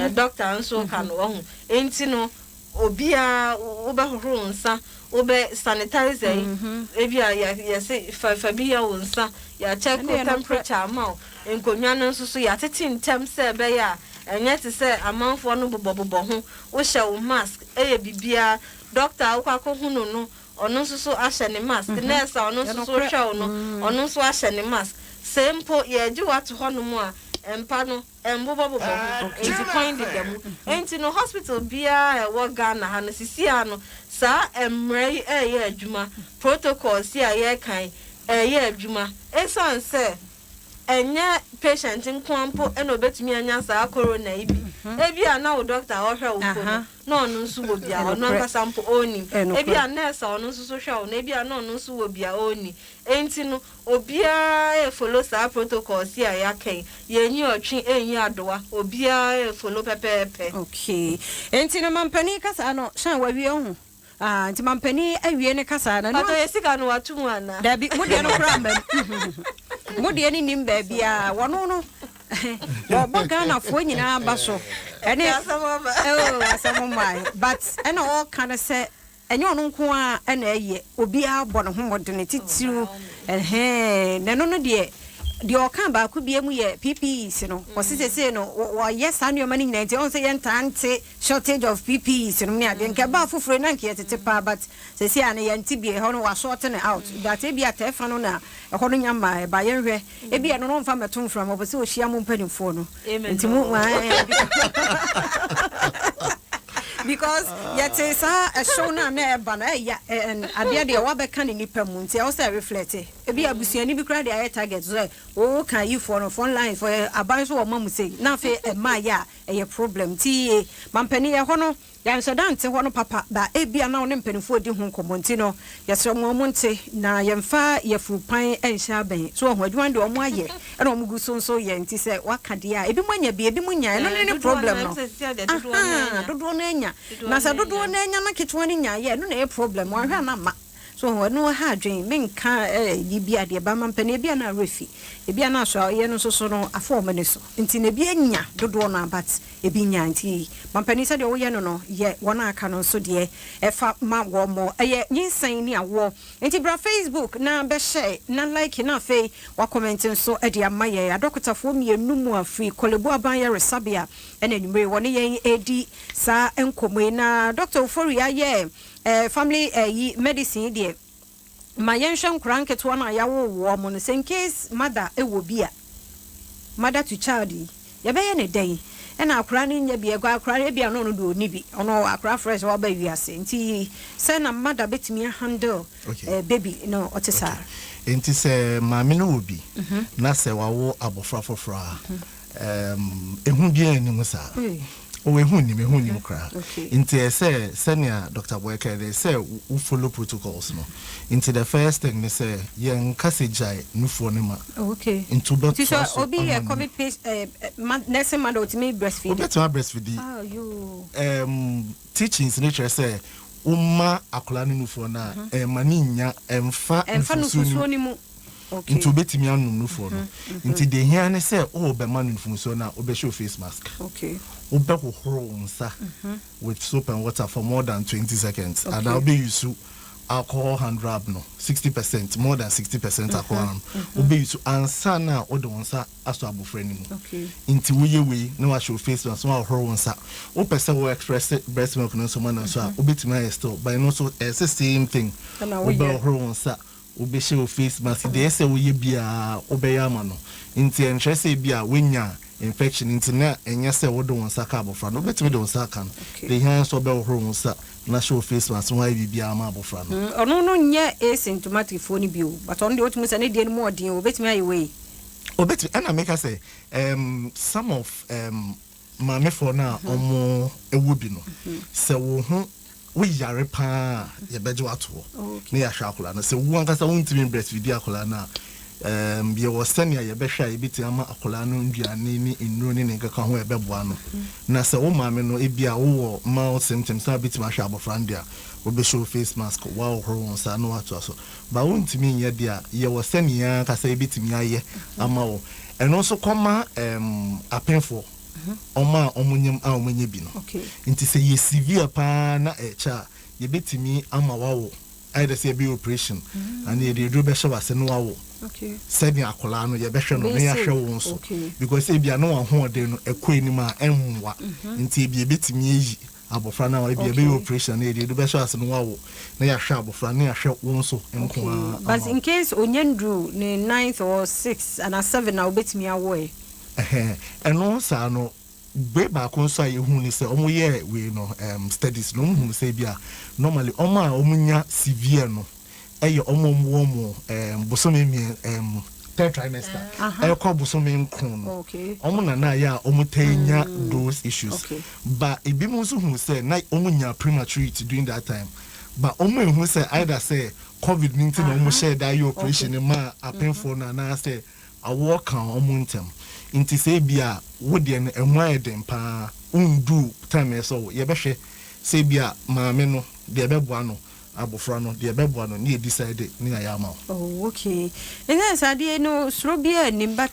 doctor nso ka no ɔho. Enti no obiara wobɛhohoro wo nsa, wobɛ sanitizer yi, ebi a yɛse fa bi yɛ wo nsa, yɛacheck Ɛne ɛno temperature ama wo. Nkonnwa no nso so yɛatete ntɛm sɛ ɛbɛyɛ a ɛnyɛ te sɛ amanfoɔ no bobɔbobɔ ho. Wohyɛ wo mask, ɛyɛ biribiara. Doctor a wokɔ akɔhu no, ɔno nso so ahyɛ ne mask. Nurse a ɔno nso so hwɛ wo no, ɔno nso ahyɛ ne mask. Sɛ mpo yɛgye wo ato hɔnom a, mpa no ɛmbobɔbobɔ ho, nti kwan deda mu. Nti no hospital biara a ɛwɔ Ghana ha no sisi a no, saa mmerɛ yi ɛreyɛ adwuma, protocols yi a yɛrekan ɛreyɛ adwuma. Ɛsiane sɛ ɛnyɛ patient nko ara mpo ɛna obetumi anya saa corona yi bi. Ebi a na wo doctor a ɔhwɛ wo mpo no, na ɔno nso wɔ bi a ɔno ankasa mpo ɔnnim. Ebi a nurse a ɔno nso so hwɛ wo no, ebi a na ɔno nso wɔ bi a ɔnni. Enti no obiara follow saa protocols yi a yɛaka yi. Yɛnyi ɔtwe, ɛnyi adowa. Obiara follow pɛpɛɛpɛ. Okay, nti no mampanin kasa no hyɛn wawie ho. Ah, nti mampanin awie ne kasa no. Pato, yɛ sika no wato mu ana? Dabi, mo deɛ no koraa mbam. Mo deɛ no nim baabi a wɔno no wɔbɔ Ghanafoɔ nyinaa ba so. Ɛne Asɛm aba. Oh, asɛm mmaa. But ɛna ɔreka no sɛ ɛnyɛ ɔno nko a ɛna ɛyɛ, obiara bɔ ne ho mmɔdene titiriw ɛhɛn. Na ɛno no deɛ ɔka baako bia mu yɛ PPEs no. Ɔsi sese no wɔyɛ saa nneɛma no nyinaa, nti ɔn sɛ yɛntaa nte shortage of PPEs no ne adeɛ. Nka ɛbaa foforɔ na nka yɛtete paa, but sese a no yɛnte bie ɛhɔ no wɔasort no out, but ebi atɛɛfa no na ɛhɔ no nya mmaa ɛba. Yɛnhwɛ ebi ɛno no ɔmfa mmɛto mframa, ɔpɛ sɛ ɔhyia mo mpanimfoɔ no. Amen. Nti mo because yɛte saa ɛhyew no a na ɛba no ɛya adeɛ deɛ wabɛka ne nipa mu, nti ɛwɔ sɛ reflect. Ebi abusuani bi koraa de ayɛ target sɛ wɔka ayifoɔ no front line for aban so wɔ ma mu sei na afei ɛmaa yɛ a ɛyɛ problem. Nti mampanin ɛhɔ no yɛnhyɛ da nte hɔ no papa ba, ebia na ɔne mpanimfoɔ di ho nkɔmmɔ, nti no yɛsrɛ mo ɔmo nte na yɛmfa yɛfuru pan nhyɛ abɛn so. Ɔho adwuma no deɛ ɔmo ayɛ ɛna ɔmo gu so nso yɛ, nti sɛ waka deɛ a ebi mo anya bi, ebi mo nya ɛno ne problem no. Aha, dodoɔ no anya, na sɛ dodoɔ no anya na ketewa no nya yɛ, ɛno na ɛyɛ problem. Wɔahwɛ ana ma so ɛno ha adwen. Menka yi bi adeɛ ba ma mpanin, ebi a na awerɛ fi, ebi a na aso a ɔyɛ no nso so no afɔ ɔmo ani so, nti na ebi anya dodoɔ no, but ebi nya. Nti mampanin, sɛdeɛ woyɛ no yɛ wɔn a aka no nso deɛ ɛfa ma wɔn mo. Ɛyɛ nyinsɛn ne awoɔ, nti bra Facebook na bɛhyɛ na like na afei wacomment nso de ama yɛn. Adɔkotafoɔ mmienu mu a firi Korle Bu Aban Yaresabea ɛna anwummere wɔne yɛn edi saa nkɔmmɔ yi, na Dr. Ofori ayɛ family ɛyi medicine deɛ ma yɛnhwɛ nkwadaa nketewa no a yɛawo wɔn mo no, sɛ in case mother ɛwɔ bi a, mother to child yi, yɛbɛyɛ ne dɛn? Ɛna akwadaa no nya bi, ɛkɔ akwadaa no ebia na ɔno deɛ ɔnni bi, ɔno akwadaa fresh a waba wiase nti sɛ na mother bɛtumi a handle Okay. baby no ɔte saa. Okay. Nti sɛ maame no wɔ bi na sɛ wawo abɔfra foforɔ a, ehu biara nni mu saa. Oh, ehu nnim, ehu nnim koraa. Nti ɛsɛ sɛnea Doctor Boy kae no, ɛsɛ sɛ wo follow protocols no. Nti the first thing ne sɛ yɛnka sɛ gyae nufoɔ no ma. Oh, okay. Nti wobɛtoa Nti sɛ so obi ama yɛ no. COVID patient, ma, nursing mother otumi breastfeed? Obetumi abreastfeedi. Ah, yoo. Teachings no kyerɛ sɛ woma akwadaa no nufoɔ no a, ɛmma no nnya, ɛmfa Ɛmfa nufosuo no nufosuo mu. no mu. Okay. Nti obetumi anom nufoɔ no. Nti deɛ ehia ne sɛ worebɛma no nufosuo no a, wobɛhyɛ wo face mask. Okay. Wobɛhohoro wo nsa with soap and water for more than 20 seconds. Okay. Anaa wobɛ use alcohol hand rub no, 60%, more than 60% alcohol hand rub. Wobɛ use ansa na wode wo nsa asɔ abofra no mu. Okay. Nti woyɛ wei na wahyɛ wo face mask na wahohoro wo nsa. Wopɛ sɛ wo express breast milk no nso ma no nso a, wobɛtumi ayɛ still. But ɛno nso ɛyɛ sɛ same thing. Ɛna woyɛ. Wobɛhohoro wo nsa, wobɛhyɛ wo face mask, deɛ ɛsɛ sɛ woyɛ biara wobɛyɛ ama no. Nti ɛnkyerɛ sɛ ebia woanya infection nti na ɛnyɛ sɛ wode wo nsa ka abɔfra no. Wobɛtumi de wo nsa aka no. Okay. Deɛ ehia ne sɛ wobɛhohoro wo nsa na hyɛ wo face mask na woayɛ biribiara ama abɔfra no. Ɔno no nyɛ asymptomatic foɔ no bi o, but ɔno deɛ wotumi sɛ ne deɛ no mu ɔden o, obɛtumi ayɛ wei? Obɛtumi, ɛna meka sɛ some of maamefoɔ no a ɔmo ɛwɔ bi no, sɛ wo ho woyare paa a, yɛbɛgye wo ato hɔ na yɛahwɛ akwadaa no. Sɛ wo ankasa wontumi breastfeed akwadaa no a, yɛwɔ sɛnea yɛbɛhwɛ a yɛbɛtumi ama akwadaa no nnuane ne nnuro ne ne nkeka ho a ɛbɛboa no. Na sɛ wo maame no ebi a wowɔ mild symptoms na wobɛtumi ahwɛ abɔfra no deɛ a, wobɛhyɛ wo face mask, woahohoro wo nsa na woatoa so. Ba wontumi nyɛ deɛ a, yɛwɔ sɛnea ankasa yɛbɛtumi ayɛ ama wo. Ɛno nso kɔma apemfoɔ, ɔmo a ɔmo nyam a ɔmo nyɛ bi no. Okay. Nti sɛ yɛ severe paa na ɛkyɛ a, yɛbɛtumi ama wawo. Ayɛ dɛ sɛ yɛbɛyɛ operation, ana yɛde aduro bɛhyɛ w'ase na wawo. Okay. Sɛnea akwadaa no yɛbɛhwɛ no na Bɛyɛ yɛahwɛ safe. wo nso. Okay. Because ebia na wahoɔden no ɛkɔ anim a ɛmmoa. Nti ebi yɛbɛtumi ayi abɔfra no a ebi yɛbɛyɛ operation na yɛde aduro bɛhyɛ w'ase na wawo na yɛahwɛ abɔfra na yɛahwɛ wo nso nko ara But ama wo. in case onye nduru ne ninth or six ana seven na obetumi awo ɛ? Ɛhɛn, ɛno saa no, wei baako nso a yɛhu ne sɛ ɔmo yɛ wei no studies no, ɔmo hu sɛ bi a normally ɔmo a ɔmo nya severe no ɛyɛ ɔmo a ɔmo wɔ mo bosome mmiɛn, third trimester ɛkɔ bosome 9 no. Okay. Ɔmo na na yɛ a ɔmo taa nya those issues. Okay. But ebi mo nso hu sɛ na ɔmo nya prematurity during that time, but ɔmo ehu sɛ either sɛ COVID ne nti na ɔmo hyɛ da yɛ operation ne ma apemfoɔ no anaasɛ awoɔ ka ɔmo ntɛm. Nti sɛ ebi a wo deɛ no ɛho ayɛ den paa, ndu time ɛsɛ wo, yɛbɛhwɛ sɛ ebi a maame no deɛ ɛbɛboa no, abɔfra no deɛ ɛbɛboa no, ne yɛ decide ne yɛayɛ ama wo. Oh, okay. Ɛnyɛ sɛ adeɛ no soro biara nnim, but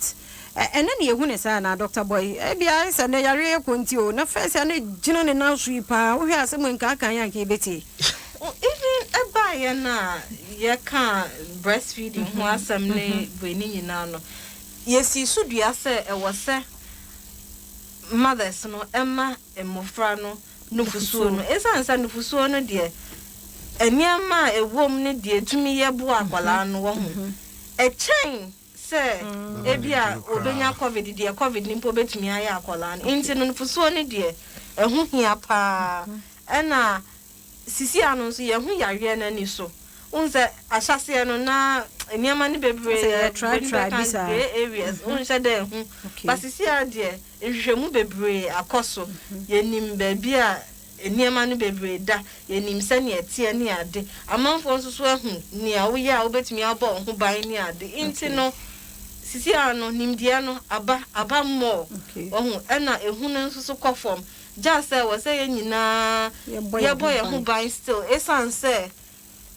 ɛnɛ ne yɛhu ne saa na Dr. Boy ebi ayɛ sɛ ne yareɛ kɔ nti o, na first a ne gyina ne nan so yi paa, wohwɛ asɛm nka aka yɛ anka yɛbɛtie. Even ɛbaeɛ no a yɛka breastfeeding ho asɛm ne wei ne nyinaa no, yɛsi so dua sɛ ɛwɔ sɛ mothers no ɛma mmɔfra no nufusuo no, ɛsiane sɛ nufusuo no deɛ, nneɛma a ɛwɔ mu ne deɛ ɛtumi yɛ boa akwadaa no wɔ ho ɛkyɛn sɛ ebi a obenya COVID deɛ, COVID ni mpo obetumi ayɛ akwadaa no. Nti no nufusuo no deɛ, ɛho hia paa. Ɛna sisi ano nso yɛho yareɛ n'ani so n sɛ ahyɛseɛ no na nneɛma no bebree Sɛ yɛ try try bi saa. Grey areas nhyɛ dɛ ɛho Okay. ba. Sisi a deɛ, nhwehwɛmu bebree akɔ so, yɛnim baabi a nneɛma no bebree da, yɛnim sɛnea ɛteɛ ne ade. Amanfoɔ nso so ahu nea woyɛ a wobɛtumi abɔ wo ho ban ne ade. Nti no sisi a no nimdeɛ no aba mmɔɔ Okay. ɔho, ɛna ehu no nso so kɔ fam gya sɛ wɔ sɛ yɛn nyinaa Yɛbɔ yɛn yɛbɔ ho yɛn ho ban. ban still, ɛsiane sɛ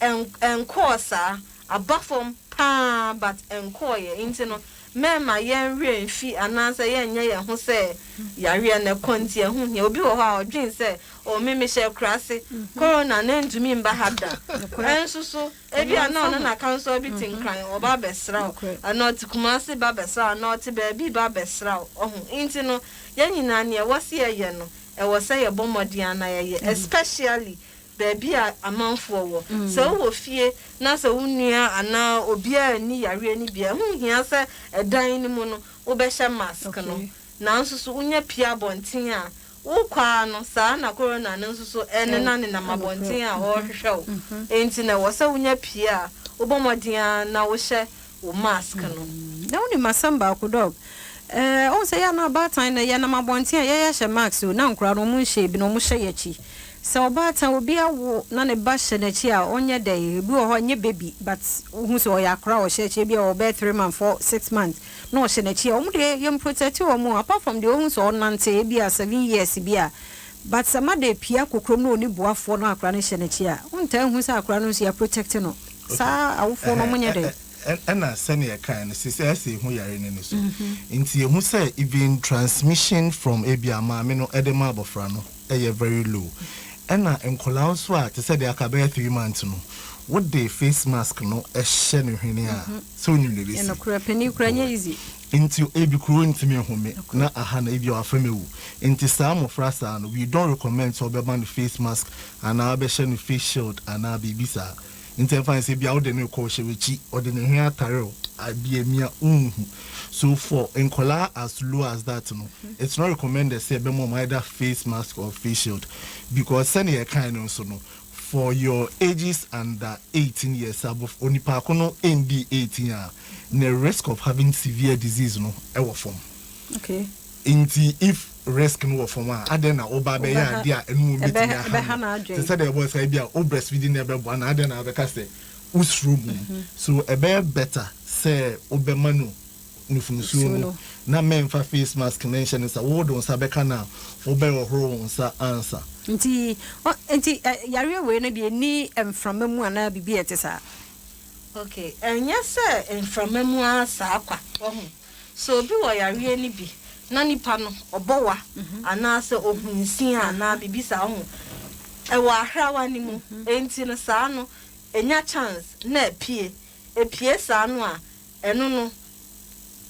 ɛnkɔɔ saa, aba fam paa but ɛnkɔɔ yɛ. Nti no mɛɛma yɛn werɛ mfi anaasɛ yɛnyɛ yɛn ho sɛ yareɛ no ɛkɔ. Nti ɛho hia. Obi wɔ hɔ a ɔdwen sɛ ɔme mehyɛ kurase, corona na ntumi mba ha da. Ɛnso so ebi a na ɔno na kanso bi te Nkran ɔba abɛsra wo, Nokorɛ. anaa ɔte Kumase ba abɛsra wo, anaa ɔte baabi ba abɛsra wo ɔho. Nti no yɛn nyinaa nea ɛwɔ se yɛyɛ no, ɛwɔ sɛ yɛbɔ mmɔden ana yɛyɛ, especially baabi a amanfoɔ wɔ. Sɛ wowɔ fie na sɛ wo nua anaa obiara ni yareɛ no bi a, ɛho hia sɛ ɛdan no mu no wobɛhyɛ mask no. Okay. Nanso so wonya pue abɔnten a, wokɔ ara no, saa na corona no nso so ɛnena nenam abɔnten a ɔrehwehwɛ wo. Enti na ɛwɔ sɛ wonya pue a, wobɔ mmɔden ara na wohyɛ wo mask no. Na wonim asɛm baako Doc, eh, wohu sɛ yɛ a na abaatan no yɛnam abɔnten a yɛyɛ hyɛ mask o, na nkoraa no wɔn nhyɛ bi na wɔn hyɛ yɛn akyi. Sɛ ɔbaatan obi awo na ne ba hyɛ n'akyi a ɔnyɛ dɛn, ebi wɔ hɔ a ɛnyɛ baby but wohu sɛ ɔyɛ akora a ɔhyɛ akyi, ebi a ɔwɔ bɛyɛ three months, four, 6 months na ɔhyɛ n'akyi a, wɔn deɛ yɛn protect wɔn o, apart from deɛ wohu sɛ ɔnante ebi a 7 years bi a, but sɛ mother epia kɔ kurom na ɔni boafoɔ na akora no hyɛ n'akyi a, wontaa nhu sɛ akora no nso yɛ protect no. Saa awofoɔ no wɔn nyɛ dɛn? Ɛna sɛnea ɛkae no sisi ɛsɛ ehu yare no ni so nti ehu sɛ even transmission from ebi a maame no ɛde ma abɔfra no ɛyɛ very low. Ɛna nkɔlaa nso a te sɛ deɛ aka bɛyɛ 3 months no, wode face mask no ɛhyɛ ne hwene a, sɛ onim na ebesi. Ɛnokorɛ, panin kura nyɛ easy. Nti ebi kuro ntumi nhome na aha na ebi a wafa mu ewu. Nti saa mmɔfra saa no, we don't recommend sɛ ɔbɛma no face mask anaa ɔbɛhyɛ no face shield anaa biribi saa. Nti ɛmfa ne sɛ ebi a wode no kɔ, ɔhyɛ w'akyi, ɔde ne hwene atare o, abi emia nhu. So for nkɔlaa as low as that no, it's not recommended sɛ ɛbɛma ɔmo either face mask or face shield, because sɛnea yɛkae no nso no, for your ages under 18 years, abof onipa ko no ndi 18 a, the risk of having severe disease no ɛwɔ fam. Nti if risk no wɔ fam a, adɛn na ɔba bɛyɛ adeɛ a ɛno mu bɛtumi ɛbɛha aha no n'adwene. Te sɛ deɛ ɛbɔ sɛ ebi a o breastfeeding na ɛbɛboa na adɛn na abɛka sɛ wosuro mu? So ɛbɛyɛ better sɛ wobɛma no nufunsuo nsuo no no. Na mɛmfa face mask ne nhyɛ ne nsa. Wode wo nsa bɛka no a, wobɛyɛ ɔhoro wo nsa ansa. Nti yareɛ wei no deɛ, ni mframa mu anaa biribi a ɛte saa? Okay, ɛnyɛ sɛ mframa mu ara saa kwa. Ɔho sɛ obi wɔ yareɛ no bi na nipa no ɔbɔ wa anaasɛ ohunsia anaa biribi saa, ɔho ɛwɔ ahrawa no mu, enti no saa no ɛnya chance na epie epie saa no a, ɛno no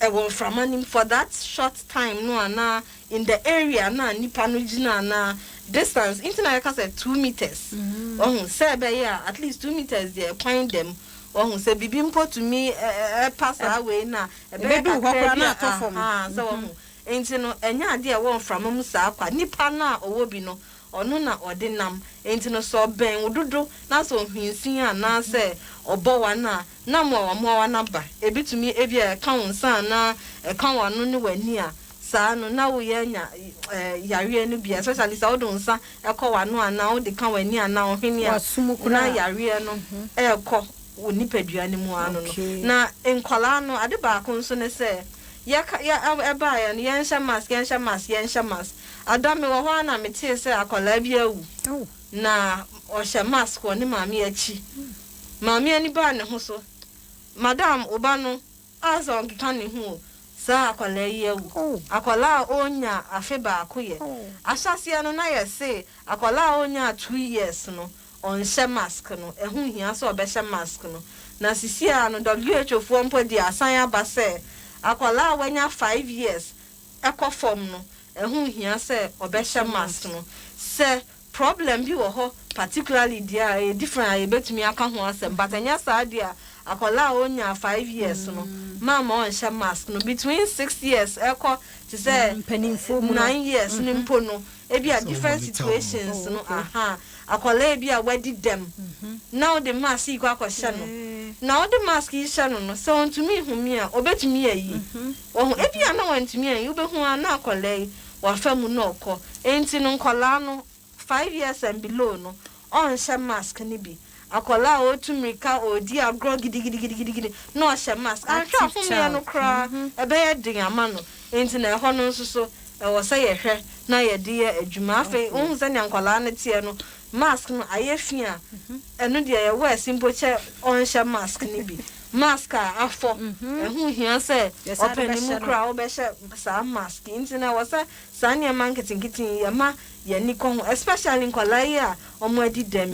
ɛwɔ mframa no mu for that short time no anaa in the area na nipa no gyina anaa distance. Nti na yɛka sɛ 2 meters, ɔho sɛ ɛbɛyɛ a at least 2 meters deɛ kwan dɛm, ɔho sɛ biribi mpo tumi ɛpa saa wei na ɛbɛyɛ ɛbɛdu hɔ kakra koraa bi na a atɔ fam. Aha, sɛ wɔho nti no ɛnyɛ adeɛ a ɛwɔ mframa mu saa kwa. Nipa no a ɔwɔ bi no, ɔno na ɔde nam, nti no sɛ ɔbɛn wo dodo na sɛ ohwinsin anaasɛ ɔbɔ wa no a, na mmoawa mmoawa no aba, ebi tumi ebi a ɛka wo nsa anaa ɛka w'ano ne w'ani a, saa no na woyɛ anya yareɛ no bi, especially sɛ wode wo nsa ɛkɔ w'ano anaa wode ka w'ani anaa wo hwene a, W'asom na koraa. Yareɛ no ɛɛkɔ wo nipadua no mu ano no. Na nkɔlaa no, ade baako nso ne sɛ yɛka yɛ ɛbaeɛ no, yɛnhyɛ mask, yɛnhyɛ mask, yɛnhyɛ mask. Ada me wɔ hɔ a na metee sɛ akɔlaa bi awu na ɔhyɛ mask wɔ ne maame akyi. Maame ani baa ne ho so, "Madam, wo ba no a sɛ ɔnkeka ne ho o, saa akwadaa yi awu." Akwadaa a ɔnya afe baako yɛ ahyɛseɛ no, na yɛse akwadaa a ɔnya 2 years no ɔnhyɛ mask no, ɛho hia sɛ ɔbɛhyɛ mask no. Na sisi a no, WHO foɔ mpo de asan aba sɛ akwadaa a wanya 5 years ɛkɔ fam no, ɛho hia sɛ ɔbɛhyɛ mask no. Sɛ problem bi wɔ hɔ particularly deɛ a, ɛyɛ different a yɛbɛtumi aka ho asɛm, but ɛnyɛ saa deɛ a, akwadaa a ɔnya 5 years no, maama ɔnhyɛ mask no. Between 6 years ɛkɔ te sɛ mpanimfoɔ mu no. 9 years no mpo no, ebi a Sɛ different ɔmonitor wɔn. situations no. Oh, okay. Aha, akwadaa bi a wadi dɛm na wode mask yi kɔ akɔhyɛ no, na wode mask yi hyɛ no no, sɛ ɔntumi nhumi a, ɔbɛtumi ayi wɔho. Ebi a na wantumi ayi, wobɛhu a na akwadaa yi wafa mu na ɔkɔ. Enti no nkwadaa no 5 years and below no, ɔnhyɛ mask no bi. Akwadaa a ɔretu mmirika, ɔredi agorɔ gidigidigidigidi na ɔhyɛ mask, ahwɛ ahomeɛ no koraa ɛbɛyɛ den ama no. Nti na ɛhɔ no nso so ɛwɔ sɛ yɛhwɛ na yɛde yɛ adwuma. Afei wohu sɛnea nkwadaa no teɛ no, mask no ayɛ fi a, ɛno deɛ yɛwɔ ɛsi mpo kyɛ ɔnhyɛ mask no bi. Mask a afɔ, ɛho hia sɛ Yɛsan de ɔpɛ ne mu bɛhyɛ no. koraa wobɛhyɛ saa mask. Nti na ɛwɔ sɛ saa nneɛma nketenkete yi yɛma yɛni kɔ ho, especially nkwadaa yi a wɔn adi dɛm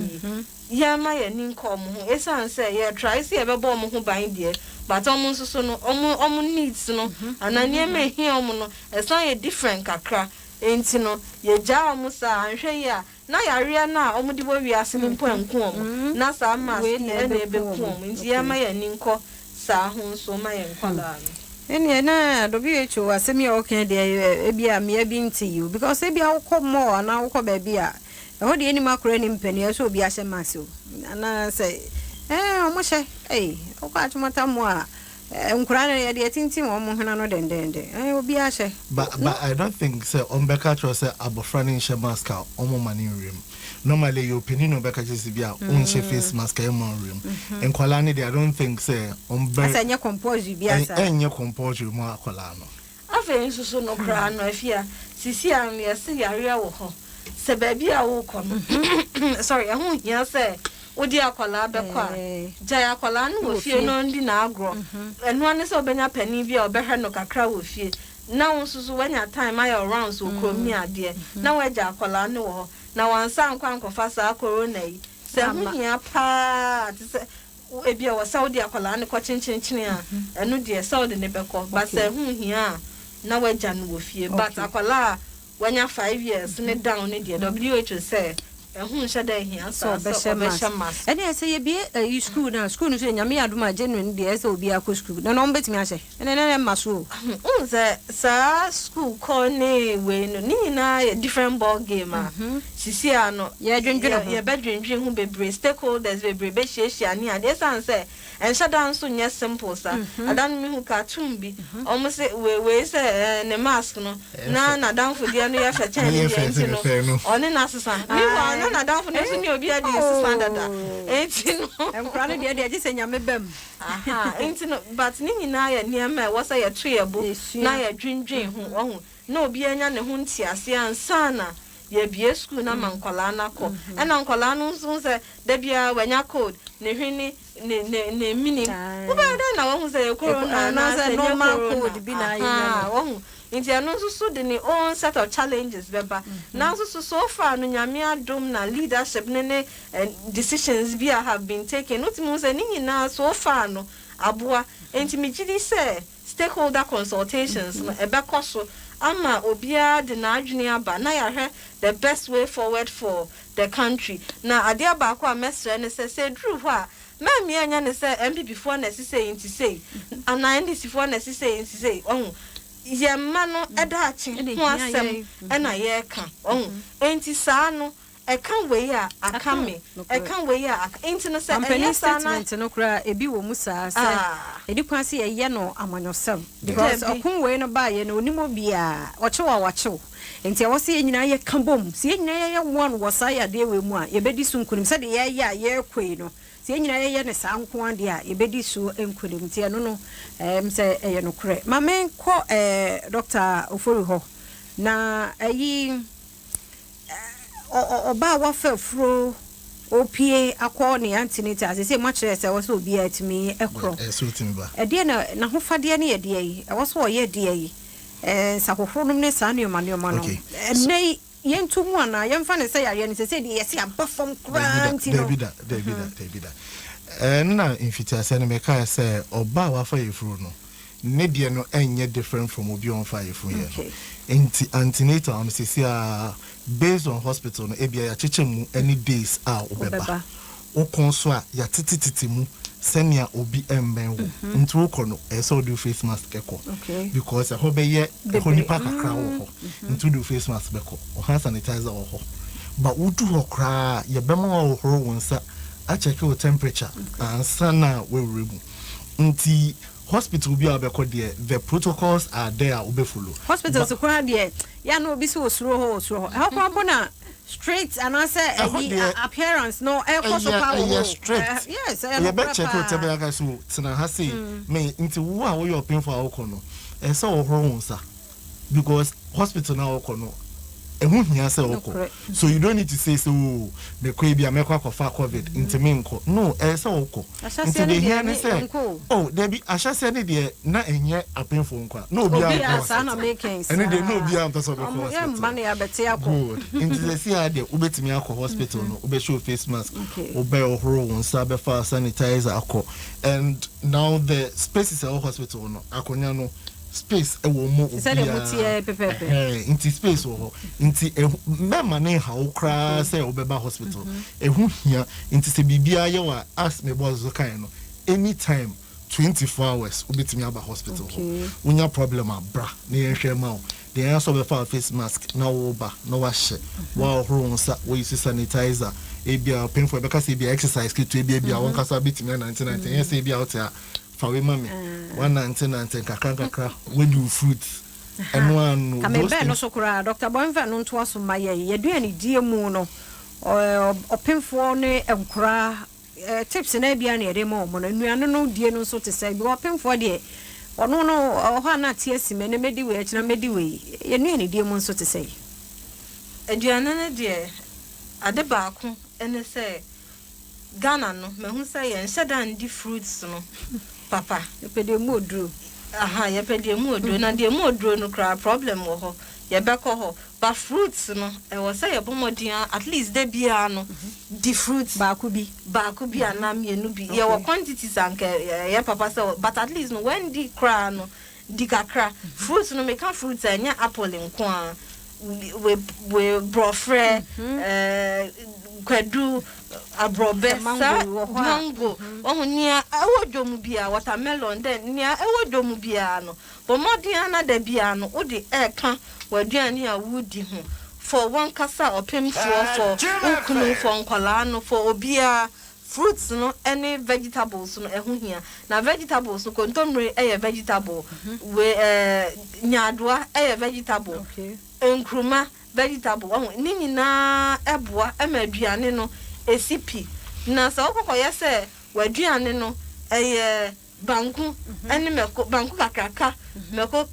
yi, yɛma yɛni nkɔ wɔn ho, esiane sɛ yɛ try sɛ yɛbɛbɔ wɔn ho ban deɛ, but wɔn nso so no, wɔn needs no anaa nneɛma ehia wɔn no ɛsan yɛ different kakra. Nti no yɛgyaa wɔn saa, anhwɛ yi a na yareɛ no a wɔn de wɔ wiase no mpo nko wɔn, na saa mask Wei yi na ɛna ɛbɛku ɛbɛku wɔn. wɔn. Nti yɛma yɛni nkɔ saa ho nso ma yɛn nkwadaa no. Ɛneɛ na WHO asɛm yi a ɔka yi deɛ ebia mmea bi nte yi o, because ebia wokɔ mall anaa wokɔ baabi a, ɛhɔ deɛ ɛnim akora nnim panin, ɛsɛ sɛ obiara hyɛ mask o, anaa sɛ ɛɛ wɔn hyɛ, ei wokɔ Achimota mall a, nkoraa no yɛde atintim wɔn hwene ano dendenden, ɛɛ obiara hyɛ. But but I don't think sɛ wɔn bɛka akyerɛ wo sɛ abɔfra no nhyɛ mask a wɔn mma no nwura mu. Normally ɛyɛ ɔpanin na ɔbɛka kyerɛ sɛ bi a wonhyɛ face mask a ɛmma nwura mu. Nkwadaa no deɛ I don't think sɛ wɔn bɛ. Asɛ ɛnyɛ compulsory biara saa. Ɛnyɛ compulsory mu akwadaa no. Afei nso so no koraa no Afia, sisi a no yɛse yareɛ wɔ hɔ, sɛ baabi a worekɔ no sorry ɛho nhia sɛ wode akwadaa bɛkɔ a, gyae akwadaa no wɔ fie na ɔndi n'agorɔ. Ɛno ara ne sɛ wobɛnya panin bi a ɔbɛhwɛ no kakra wɔ fie na wo nso so woanya time ayɛ wo rounds wɔ kurom ne adeɛ na woagya akwadaa no wɔ hɔ na wansan ankɔ ankɔfa saa corona yi. Sɛ ɛho hia pa ara te sɛ ebia ɛwɔ sɛ wode akwadaa no kɔ kyenkyerekyere a, ɛno deɛ sɛ wode no bɛkɔ but sɛ ɛho nhia a na woagya no wɔ fie. But akwadaa a wanya 5 years ne down no deɛ, WHO sɛ ɛho nhyɛ da nhia saa sɛ ɔbɛhyɛ mask. Ɛne sɛ yɛbie ayi school no a, school no so yɛ Nyame yɛ adom a, January no deɛ ɛsɛ sɛ obiara kɔ school na na wɔn bɛtumi ahyɛ ɛne na ɛmma so o. Wohu sɛ saa school kɔ ne wei no ne nyinaa yɛ different ball game a sisi a no yɛdwendwene ho. Yɛbɛdwendwen ho bebree, stakeholders bebree bɛhyiahyia ne adeɛ, ɛsiane sɛ ɛnhyɛ da nso nyɛ simple saa. Ada no mehu cartoon bi, ɔmo se wei wei sɛ ne mask no na n'adamfo deɛ no yɛ fɛ kyɛn ne deɛ, nti no ɔne n'asesa. Meanwhile na n'adamfo no nso ne obi adi nsesa dada, nti no Nkora no deɛ gye sɛ Nyame bam. Aha, nti no, but ne nyinaa yɛ nneɛma a ɛwɔ sɛ yɛto yɛ bo na yɛdwendwen ho, ɔho na obi anya ne ho ntease ansa na yɛbie school na ma nkɔlaa no akɔ. Ɛna nkɔlaa no nso sɛ da biara wanya cold, ne hwene ne ne ne minim, wobɛyɛ dɛn na wahu sɛ yɛ corona anaasɛ normal nyɛ cold bi na ayɛ corona? Wahu, nti ɛno nso so de ne own set of challenges bɛba. Nanso so far no, Nyame adom na leadership ne decisions bi a have been taken no, tumi hu sɛ ne nyinaa so far no aboa. Nti megye di sɛ stakeholder consultations no ɛbɛkɔ so ama obiara de n'adwene aba na yɛahwɛ the best way forward for the country. Na adeɛ baako a mɛsrɛ ne sɛ eduru hɔ a, mɛmmea nya ne sɛ NPP foɔ na ɛsi sɛ nti sei anaa NDC foɔ na ɛsi sɛ nti sei. Ɔho yɛn mma no ɛda akye ho asɛm ɛna yɛreka. Ɔho nti saa no ɛka wei a aka me, ɛka wei a aka, nti no sɛ ɛyɛ saa na statement no koraa ebi wɔ mu saa sɛ ɛdi kwan sɛ yɛyɛ no amanyɔsɛm, because ɔko wei no baayɛ no, onim obiara ɔkyew a wakyew, nti ɛwɔ sɛ yɛn nyinaa yɛka bom, sɛ yɛn nyinaa yɛyɛ one wɔ saa yadeɛ wei mu a, yɛbɛdi so nkonim. Sɛdeɛ yɛyɛ a yɛrekɔ yi no, sɛ yɛn nyinaa yɛyɛ ne saa nko adeɛ a, yɛbɛdi so nkonim. Nti ɛno no sɛ ɛyɛ nokorɛ. Ma menkɔ Dr. Ofori hɔ na ɛyi ɔbaa wafa afuro opie akɔ ne antenatal ase sɛ moakyerɛ sɛ ɛwɔ sɛ obiara tumi korɔ. Ɛsɛ otumi ba. Ɛdeɛ na n'ahofadeɛ no yɛ deɛ yi, ɛwɔ sɛ ɔyɛ deɛ yi, nsahohoro nom ne saa nneɛma nneɛma no. Ɛnɛ yi yɛnto mu anaa yɛmfa ne sɛ yareɛ no sɛ deɛ yɛsɛ aba fam koraa nti no? Dabi da, dabi da, dabi da. Ɛnna mfitiaseɛ no mekae sɛ ɔbaa a wafa yɛfuro no ne deɛ no ɛnyɛ different from obi a ɔmfa yɛfuro yɛ no. Nti antenatal no sisi a, based on hospital no, ebia yɛakyekyɛ mu ɛne days a wobɛba. Wokɔ nso a, yɛatetetete mu sɛnea obi mmɛn wo. Nti wokɔ no, ɛyɛ sɛ wode wo face mask kɔ, because ɛhɔ bɛyɛ ɛhɔ nipa kakra wɔ hɔ, nti wode wo face mask bɛkɔ, wo hand sanitizer wɔ hɔ. But wodu hɔ koraa, yɛbɛma wɔhohoro wo nsa, akyɛke wo temperature ansa na woawura mu. Nti hospital bi a wobɛkɔ deɛ, the protocols are there a wobɛfollow. Hospitals koraa deɛ, yɛ na obi sɛ osuro hɔ, osuro hɔ, ɛhɔ koraa mpo na straight anaasɛ ɛyi appearance no ɛkɔ so paa wɔ hɔ. Ɛyɛ strict. Yes, ɛyɛ nokorɛ. Yɛbɛkyɛke wo temperature aka so tena ha sei me. Nti wo a woyɛ ɔpemfo a wokɔ no, ɛsɛ sɛ wɔhoro wo nsa, because hospital na wokɔ no, ɛho hia sɛ wokɔ. So you don't need to say sɛ, "Oh, mekɔ ebi a mɛkɔ akɔfa COVID nti menkɔ." No, ɛyɛ sɛ wokɔ. Nti deɛ hia ne sɛ, oh dabi, ahyɛseɛ ne deɛ na ɛnyɛ apemfo nkwa na obiara nkɔ hospital. Ɛno deɛ na obiara mpɛ sɛ ɔbɛkɔ hospital. Good. Nti sɛ si ha deɛ, wobɛtumi akɔ hospital no, wobɛhyɛ wo face mask, wobɛ ɔhoro wo nsa, bɛfa sanitizer akɔ. And now the spaces ɛwɔ hospital no, akonnwa no space ɛwɔ mu obiara, nti space wɔ hɔ. Nti mɛma ne nhaw koraa sɛ wobɛba hospital. Ɛho hia. Nti sɛ biribiara yɛ wɔ a, as me boss so kan no, anytime. 24 hours wobɛtumi aba hospital hɔ. Wonya problem a, bra na yɛnhwɛ ma wo. Deɛ ɛyɛ sɛ wobɛfa face mask na woba na wahyɛ, woahoro wo nsa, woyi sanitizer. Ebia ɔpemfoɔ ɛbɛka sɛ ebia exercise ketewa bi, ebia wɔnkasa bɛtumi anantenante. Ɛnyɛ sɛ ebia wote a, fa wei ma me, wanantenante nkakra nkakra, wadi wo fruit, ɛno ano. Kame bɛn no so koraa, Dr. Bɔnfɛ no ntoa so ma yɛn yɛduane die mu no, ɔpemfoɔ ne nkoraa tips na ebia na yɛde ma wɔn no, nnuane no die no nso te sɛ bi ɔpemfoɔ deɛ, ɔno no ɔhɔ a na ate asi mɛ ne mɛdi wei akyina mɛdi wei. Yɛn nnuane die mu nso te sɛ? Aduane no deɛ, ade baako ne sɛ Ghana no, mahu sɛ yɛnhyɛ da ndi fruits no papa. Yɛpɛ deɛ mu oduro. Aha, yɛpɛ deɛ mu oduro, na deɛ mu oduro no koraa, problem wɔ hɔ, yɛbɛkɔ hɔ. But fruits no, ɛwɔ sɛ yɛbɔ mmɔden a at least da biara no, di fruits baako bi. Baako bi anaa mmienu bi. Yɛwɔ quantities a nka ɛyɛ papa sɛ, but at least no, wɛndi koraa no, di kakra. Fruits no, meka fruits a, ɛnyɛ apple nko a, we we borɔfrɛ, kwadu, aborɔbɛ, saa mango, ɔho nea ɛwɔ dwom biara, watermelon dɛ, nea ɛwɔ dwom biara no, bɔ mmɔden ana da biara no wode ɛɛka w'aduane a wodi ho, for wankasa ɔpemfoɔ, for wo kunu, for nkɔlaa no, for obiara. Fruits no ɛne vegetables no ɛho hia. Na vegetables no, kontomire ɛyɛ vegetable, we nyaadoa ɛyɛ vegetable, nkuruma vegetable. Ɔho ne nyinaa ɛboa ɛma aduane no esi pi. Na sɛ wokɔkɔyɛ sɛ w'aduane no ɛyɛ banku ɛne mɛko, banku kakraka, mɛko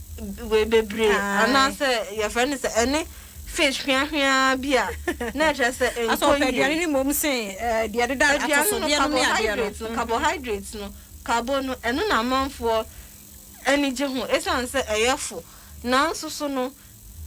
wei bebree, anaasɛ yɛfrɛ no sɛ ɛne fish hweahwea bi a, na ɛkyerɛ sɛ asɛ nkɔ ɔpɛ aduane yie. No mmom sen deɛ deda aduane no atosodeɛ no ne adeɛ carbohydrate no. No, carbohydrate no, carbo no, ɛno na amanfoɔ ani gye ho, ɛsiane sɛ ɛyɛ fo. Nanso so no,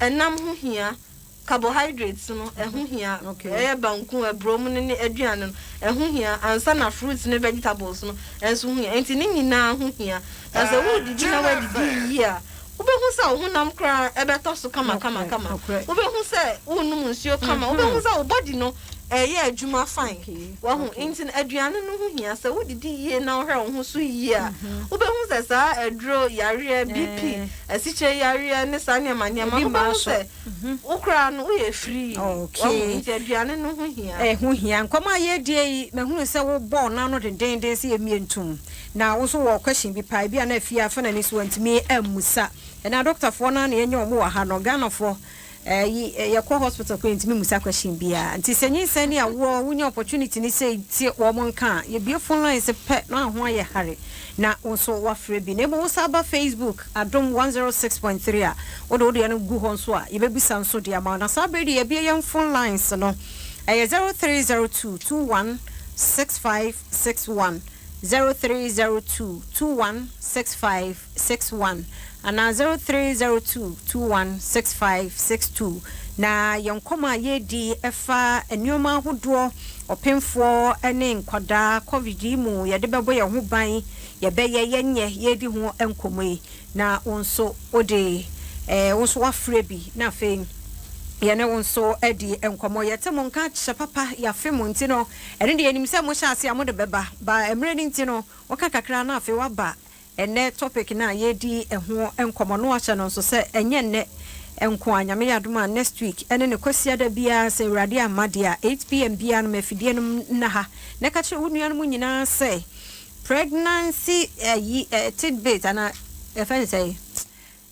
ɛnam ho hia, carbohydrates no ɛho hia. Ɛyɛ banku, aburo mu no ne aduane no ɛho hia ansa na fruits ne vegetables no ɛnso ho hia. Nti ne nyinaa ho hia. Na sɛ wodidi na woadidi yie a, wobɛhu sɛ wo honam koraa ɛbɛtɔ so kama kama kama. Wobɛhu sɛ wonnom nsuo kama, wobɛhu sɛ wo body no ɛyɛ adwuma fine. Wahu? Nti no, aduane no ho hia. Sɛ wodidi yie na wohwɛ wo ho so yie a, wobɛhu sɛ saa aduro yareɛ, BP, asikyire yareɛ ne saa nneɛma nneɛma, Ebi mmaa wobɛhu so. sɛ wo koraa no woyɛ free. Wahu? Nti aduane no ho hia. Ɛho hia. Nkɔmɔ a yɛdie yi, mahunu sɛ wobɔɔ n'ano dendenden sɛ yɛmmie ntom na wo nso wɔ question bi paa ebi a na afie afa n'ani so wantumi ammusa. Ɛna adɔktafoɔ no a na yɛnyɛ ɔmo wɔ ha no, Ghanafoɔ ɛyi yɛkɔ hospital kɔ, yɛntumi musa question biara. Nti sɛ nyinsɛn ne awoɔ, wonya opportunity ne sɛ tie wɔn nka a, yɛbie phone lines pɛ na ho ayɛ hare na wo nso wafrɛ bi. Na mmom wo sa ba Facebook Adom 106.3 a, wode wo deɛ no gu hɔ nso a, yɛbɛbisa nso de ama wo. Na saa bere de yɛbie yɛn phone lines no, ɛyɛ 0302 21 6561, 0302 21 6561 anaa 0302 21 6562. Na yɛn nkɔmɔ a yɛredi ɛfa nneɛma ahodoɔ ɔpemfoɔ ne nkwadaa COVID yi mu yɛde bɛbɔ yɛn ho ban, yɛbɛyɛ yɛnyɛ, yɛredi ho nkɔmɔ yi, na wo nso wode wo nso wafrɛ bi na afei yɛne wo nso adi nkɔmmɔ. Yɛte mo nka kyɛ papa, yɛafe mo. Nti no, ɛno deɛ yɛnim sɛ mohyɛ ase a mode bɛba ba mmerɛ no. Nti no, wɔka kakra na afei waba ɛnɛ topic no a yɛdi ɛho nkɔmmɔ no. Wahyɛ no nso sɛ ɛnyɛ nnɛ nko a, Nyame yɛ adom a, next week ɛne ne Kwasiada biara, sɛ Awurade amma deɛ a, 8 p.m. biara no, mafidie no nna ha. Na ka kyerɛ wo nuanom nyinaa sɛ pregnancy ayi tidbit ana yɛfɛ ne sɛ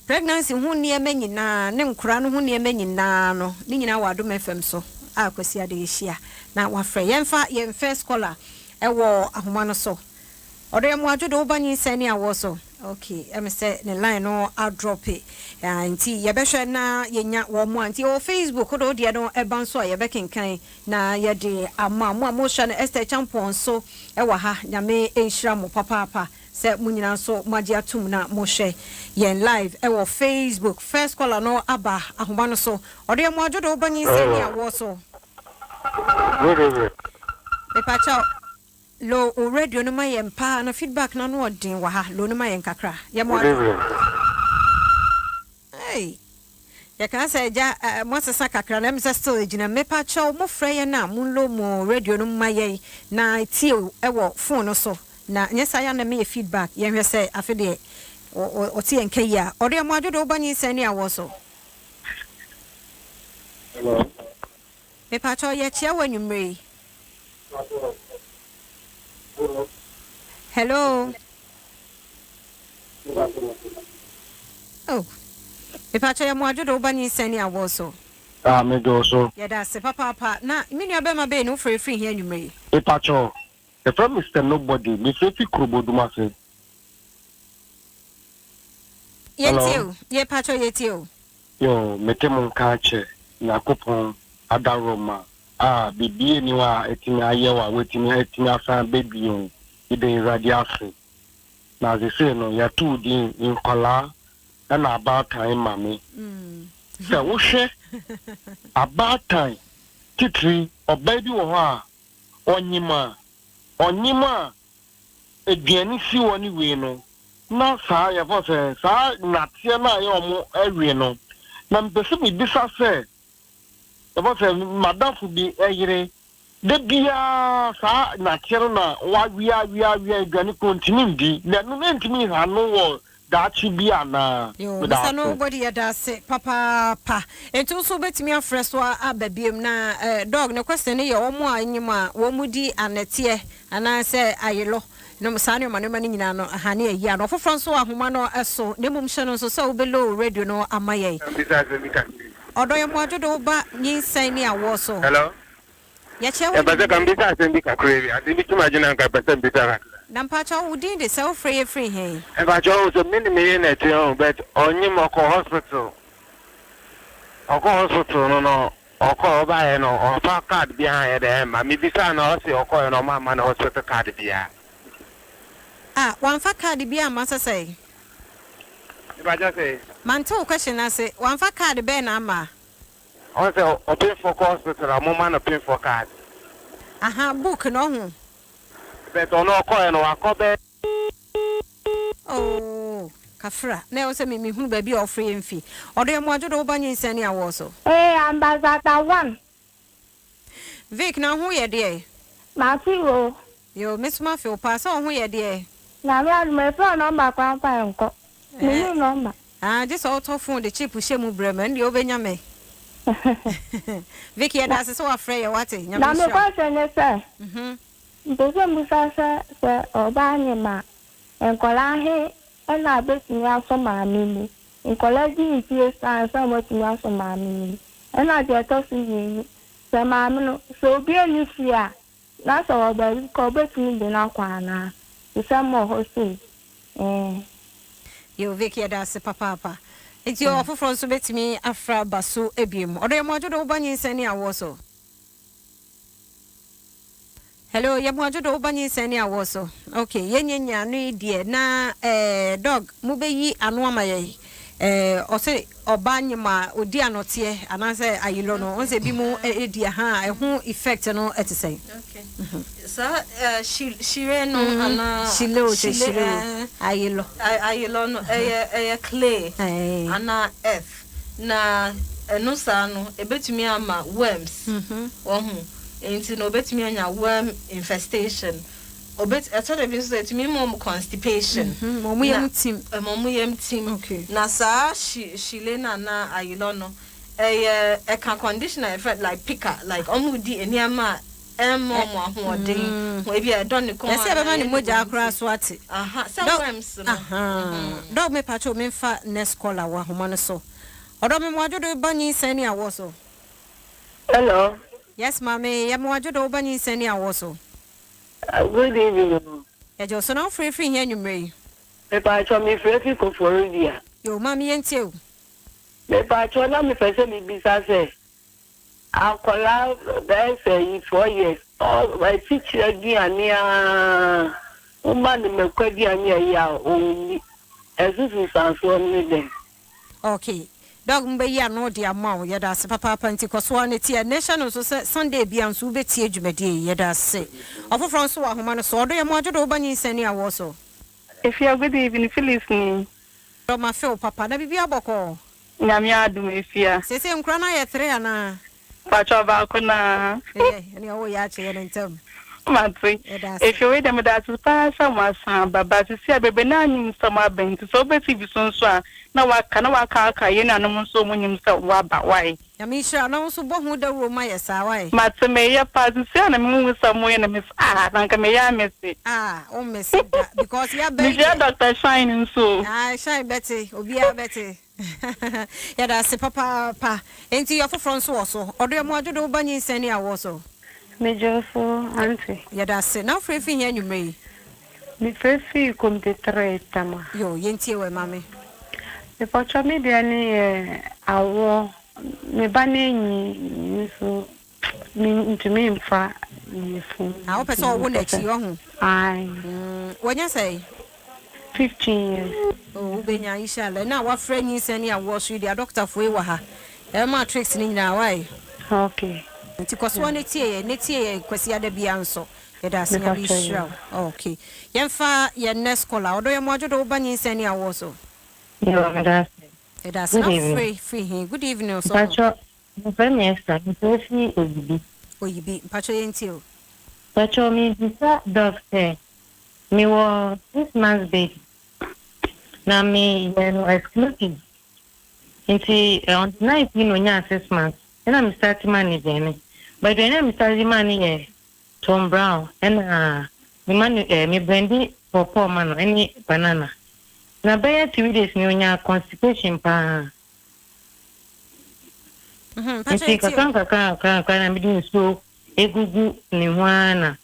pregnancy ho nneɛma nyinaa ne nkora no ho nneɛma nyinaa no, ne nyinaa wɔ Adom FM so a Kwasiada yɛhyia na wafrɛ. Yɛmfa yɛn first caller ɛwɔ ahoma no so. Ɔdɔ yɛ mmoadwo de woba nyinsɛn ne awoɔ so. Okay, ɛmi sɛ ne line no adrop, nti yɛbɛhwɛ na yɛnya wɔn mo a. Nti ɛwɔ Facebook wode wodeɛ no ɛba nso a, yɛbɛkenkan na yɛde ama mo a mohwɛ no. Esther Champon nso ɛwɔ ha. Nyame nhyira mo papaapa sɛ mo nyinaa nso moagye atom na mohwɛ yɛn live ɛwɔ Facebook. First caller no aba ahoma no so. Ɔde yɛ mmoadwo de woba nyinsɛn ne awoɔ so. Good evening. Mepakyɛw, low o radio no ma yɛn paa na feedback na no ɔden wɔ ha. Low no ma yɛn kakra. Yɛ mo Good evening. Hey. Yɛka sɛ agya mo asesa kakra na ɛmi sɛ still egyina. Mepakyɛw, mofrɛ yɛn a, monlow mo radio no ma yɛn na tie ɛwɔ phone no so. Na nyɛ saa yɛ a na meyɛ feedback yɛnhwɛ sɛ afe deɛ ɔte yɛn nka yie a. Ɔde ɔmo adwo de woba nyinsɛn ne awoɔ so. Hello. Mepakyɛw yɛkyea wo anwumerɛ yi. Hello. Oh. Mepakyɛw yɛ mo adwo de woba nyinsɛn ne awoɔ so. Ah, me do so. Yɛda ase papaapa. Na me nua bɛrima bɛyi no wofrɛ firi he anwumerɛ yi? Mepakyɛw, yɛfrɛ me Mister Nobody, mefrɛ fi Krobodum ase. Yɛntie o, yɛpakyɛw yɛtie o. Yo, mete mo nka akyɛ Nyankopɔn adaworoma a biribi nni hɔ a atumi ayɛ wo a woatumi atumi asan aba bio. Yɛda Awurade ase. Na sesei no yɛato wo din nkwadaa ɛna abaatan ma me. Sɛ wohwɛ abaatan titiri ɔbaa bi wɔ hɔ a ɔnyim a ɔnyim a aduane si hɔ ne wei no na saa yɛfɔ sɛ saa nnateɛ no a ɛyɛ ɔmo awie no na mpɛ sɛ mebisa sɛ yɛfɔ sɛ madamfo bi ɛyere da biara saa nnateɛ no na wawia awia awia aduane ko ntumi ndi na ɛno no ntumi nha no wɔ daakye bi anaa. Yo, Mr. Nobody yɛda ase papaapa. Nti nso wobɛtumi afrɛ so aba biom na dog ne question no yɛ wɔn a enyim a wɔn mu di anɛteɛ anaasɛ ayelɔ nom saa nneɛma nneɛma no nyinaa no aha ne ayi ano. Ɔfoforɔ nso wɔ ahoma no so na mmom hyɛ no nso sɛ wobɛlow radio no ama yɛn. Ɔdɔ yɛ mmoadwo de woba nyinsɛn ne awoɔ so. Hello. Yɛkyɛ wo. Yɛpɛ sɛ ka mbisa asɛm bi kakra bi. Asɛm bi tum adwene anka pɛ sɛ mbisa kakra. Na mpakyɛw wo din de sɛ wofrɛ yɛ firi he? Mpakyɛw wo sɛ me ne me yere na ɛte ho but ɔnyem ɔkɔ hospital. Ɔkɔ hospital no ɔkɔ ɔbaeɛ no ɔfa card bi a yɛ dɛ ɛmma. Mebisa no ɔse ɔkɔɛ no ɔma ama no hospital card biara. Ah, wamfa card bi amma sɛ sɛn? Mpakyɛw sɛ? Mante wo question ase. Wamfa card bɛn na ama? Ɔn sɛ ɔpemfoɔ kɔ hospital a ɔmo ma no pemfoɔ card. Aha, book no ɔho. But ɔno ɔkɔɛ no wakɔ bɛ. Oh, kafra. Na ɛwɔ sɛ me mehunu baabi a ɔfrɛ yɛn fi. Ɔdɔ yɛ mmoadwo de woba nyinsɛn ne awoɔ so. Ee, Ambassador One. Vic, na ho yɛ deɛ? Mafe o. Yo, me so mafe wo paa. Sɛ wo ho yɛ deɛ? Nyame adom, efrɛ number kwan fa nkɔ. Me new number. Ah, gye sɛ wotɔ phone de chip hyɛ mu brɛ me, ɛno deɛ wobɛnya me. Vic, yɛda ase sɛ woafrɛ yɛ, wate? Nyame Na me nhyira wo. question ne sɛ, mpɛ sɛ mbisa sɛ ɔbaa nyem a, nkɔlaa he ɛna abɛtumi asɔ maame mu. Nkɔlaa di mfie saa ansa na wɔatumi asɔ maame mu. Ɛna deɛ ɛtɔ so mmienu, sɛ maame no, sɛ obi ani fie a, na sɛ wɔ baabi kɔ obɛtumi de no akɔ anaa? Te sɛ mo wɔ hɔ sei. Ɛɛ. Yo, Vic, yɛda ase papaapa. Nti ɔfoforɔ nso bɛtumi afra ba so ebiem. Ɔdɔ yɛ mmoadwo de woba nyinsɛn ne awoɔ so. Hello, yɛ mmoadwo de woba nyinsɛn ne awoɔ so. Okay, yɛnyɛ nya ano yi deɛ na dog mobɛyi ano ama yɛn. Ɔsɛ ɔba nyim a odi anɔteɛ anaasɛ ayelɔ no ɔn sɛ bi mu edi aha a ɛho effect no ɛte sɛn? Okay. Saa hyire no anaa Hyile o sɛ hyire o ayelɔ. Ayelɔ no ɛyɛ clay anaa earth na ɛno saa no ebetumi ama worms wɔho nti no obetumi anya worm infestation. Obet ɛtɔ da bi nso sɛ etumi ma ɔmo constipation. Ɔmo yam tim. Ɔmo yam tim. Na saa hyile no anaa ayelɔ no ɛyɛ ɛka condition a yɛfrɛ like pica, like ɔmo di nneɛma a ɛmma ɔmo ahoɔden ho ebi a ɛdɔ ne kɔn. Yɛsɛ ɛbɛma ne mogya koraa so ate. Aha, sɛ worms no. Dɔw mepakyɛw memfa next caller wɔ ahoma no so. Ɔdɔ me mmoadwo de ba nyinsɛn ne awoɔ so. Hello. Yes, maame, yɛ mmoadwo de woba nyinsɛn ne awoɔ so. Good evening. Yɛgye so na wofrɛ firi he anwummerɛ yi? Mepakyɛw mefrɛ fi Koforidua. Yo, maame, yɛntie o. Mepakyɛw na mepɛ sɛ mebisa sɛ akwadaa bɛyɛ sɛ yi 4 years asikyire aduane a woma no mako aduane a yi a ɔnni ɛso sunsuansoɔ no ne dɛn? Okay. Dog mbɛyi ano de ama wo. Yɛda ase papaapa nti kɔ so a ne tie. Ne hyɛ no nso sɛ Sunday bia nso wobɛtie dwumadie yi. Yɛda ase. Ɔfoforɔ nso wɔ ahoma no so. Ɔdɔ yɛ mmoadwo de woba nyinsɛn ne awoɔ so. Efia, good evening, Phyllis ni. Dɔma few papa na biribi abɔkɔ. Nyame adom, Efia. Sese nkura no ayɛ tere anaa? Pakyɛ baako naa. Ɛyɛ ɛne ɔwɔ yɛ akyɛ yɛ ne ntam. Mate. Yɛda ase. Efie wei deɛ meda ase paa sɛ moasan aba but sisi a bebree no ara nnim sɛ moaba nti sɛ woba TV so nso a na waka na wakaakae yɛn nuanom nso a wɔn nnim sɛ woaba wai. Nyame nhyira wo na wo nso bɔ ho dawuro ma yɛ saa wai. Mate meyɛ paa sisi a na mehu sɛ moyɛ na mese ah na nka meyɛ a mese. Ah wo mmese da because yaba yi Mehyia deɛ. Doctor Shine nso o. Ah Shine bɛte obiara bɛte. Yɛda ase papaapa. Enti ɔfoforɔ nso wɔ so. Ɔdɔ yɛ mo adwo de wo ba nyinsɛn ne awoɔ so. Megye wo so aunty. Yɛda ase. Na wofrɛ fi he anwummerɛ yi? Mefrɛ fii Komtetere, Tama. Yoo, yɛntie wo ɛ mame. Mepɔtwɔ me deɛ ne yɛ awoɔ. Me ba no anyi nso me ntumi nfa yafunu. Ah wopɛ sɛ ɔwo n'akyi ɔho? Ae. Mm, wanya sɛn? 15 years. Oh wobɛnya inshallah. Ɛna a wafrɛ nyinsɛn ne awoɔ so yi deɛ adɔkotafoɔ yi wɔ ha. Ɛbɛma tricks no nyinaa wai. Okay. Nti kɔ so ara na tie yɛn, na tie yɛn Kwasiada biara nso. Yɛda ase Nyame nhyira wo. Okay. Yɛmfa yɛn next caller. Ɔdɔ yɛ mo adwo de wo ba nyinsɛn ne awoɔ so. Yo, meda ase. Yɛda ase. Good Na evening. frɛ firi he? Good evening ɔsɔfo. Mpakyɛ, mefrɛ me Esther, mefrɛ fi Oyibi. Oyibi, mpakyɛ yɛntie o. Mpakyɛ mebisa doc sɛ, Me wɔ six months baby na me yɛ no exclusive nti on the ninth yi na onyaa six months ɛna me start ma no aduane but aduane a me start de ma no yɛ Tom Brown ɛna me ma no eh, me blendi pawpaw ma no ɛne banana na bɛyɛ 3 days ni onyaa constipation paa nti kakra nkakra nkakra nkakra na mede nsuo egugu ne ho ara na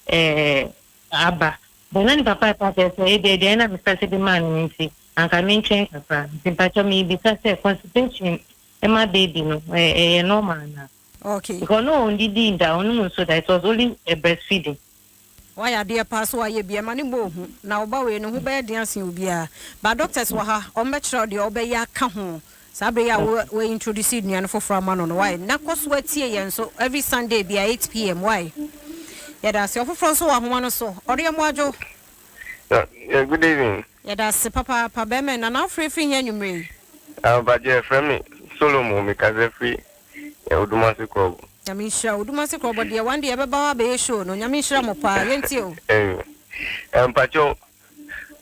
eh, aba. But na ne papa reka kyerɛ sɛ ebia aduane na mesa sɛ de maa no no nti, anka mentwɛn kakra. Nti mpakyɛw mebisa sɛ constipation ma baby no, ɛyɛ normal anaa? Okay. Because na ɔndidii da, ɔnnom nsuo da, it was only breastfeeding. Wayɛ adeɛ paa sɛ wayɛ bi, ɛma no mmɔ ohu. Na wo ba wei ne ho bɛyɛ den asen obiara. But doctors wɔ ha, wɔbɛkyerɛ wo deɛ wobɛyɛ aka ho saa berɛ yi a wo wo introduce nnuane foforɔ ama no no, wai? Na kɔ so ara tie yɛn nso every Sunday biara 8 pm, wai? Yɛda ase. Ɔfoforɔ nso wɔ ahoma no so. Ɔdeɛ Moadwo. Yeah, good evening. Yɛda ase papaapa. Bɛrima yi, Nana wofrɛ firi he anwummerɛ yi? Ah, mpakyɛ yɛfrɛ me Solomon, mekasa firi Odumase Krɔbo. Nyame nhyira wo. Odumase Krɔbo deɛ one day yɛbɛba hɔ abɛyɛ show no. Nyame nhyira mo paa. Yɛntie o. Amen. Mpakyɛ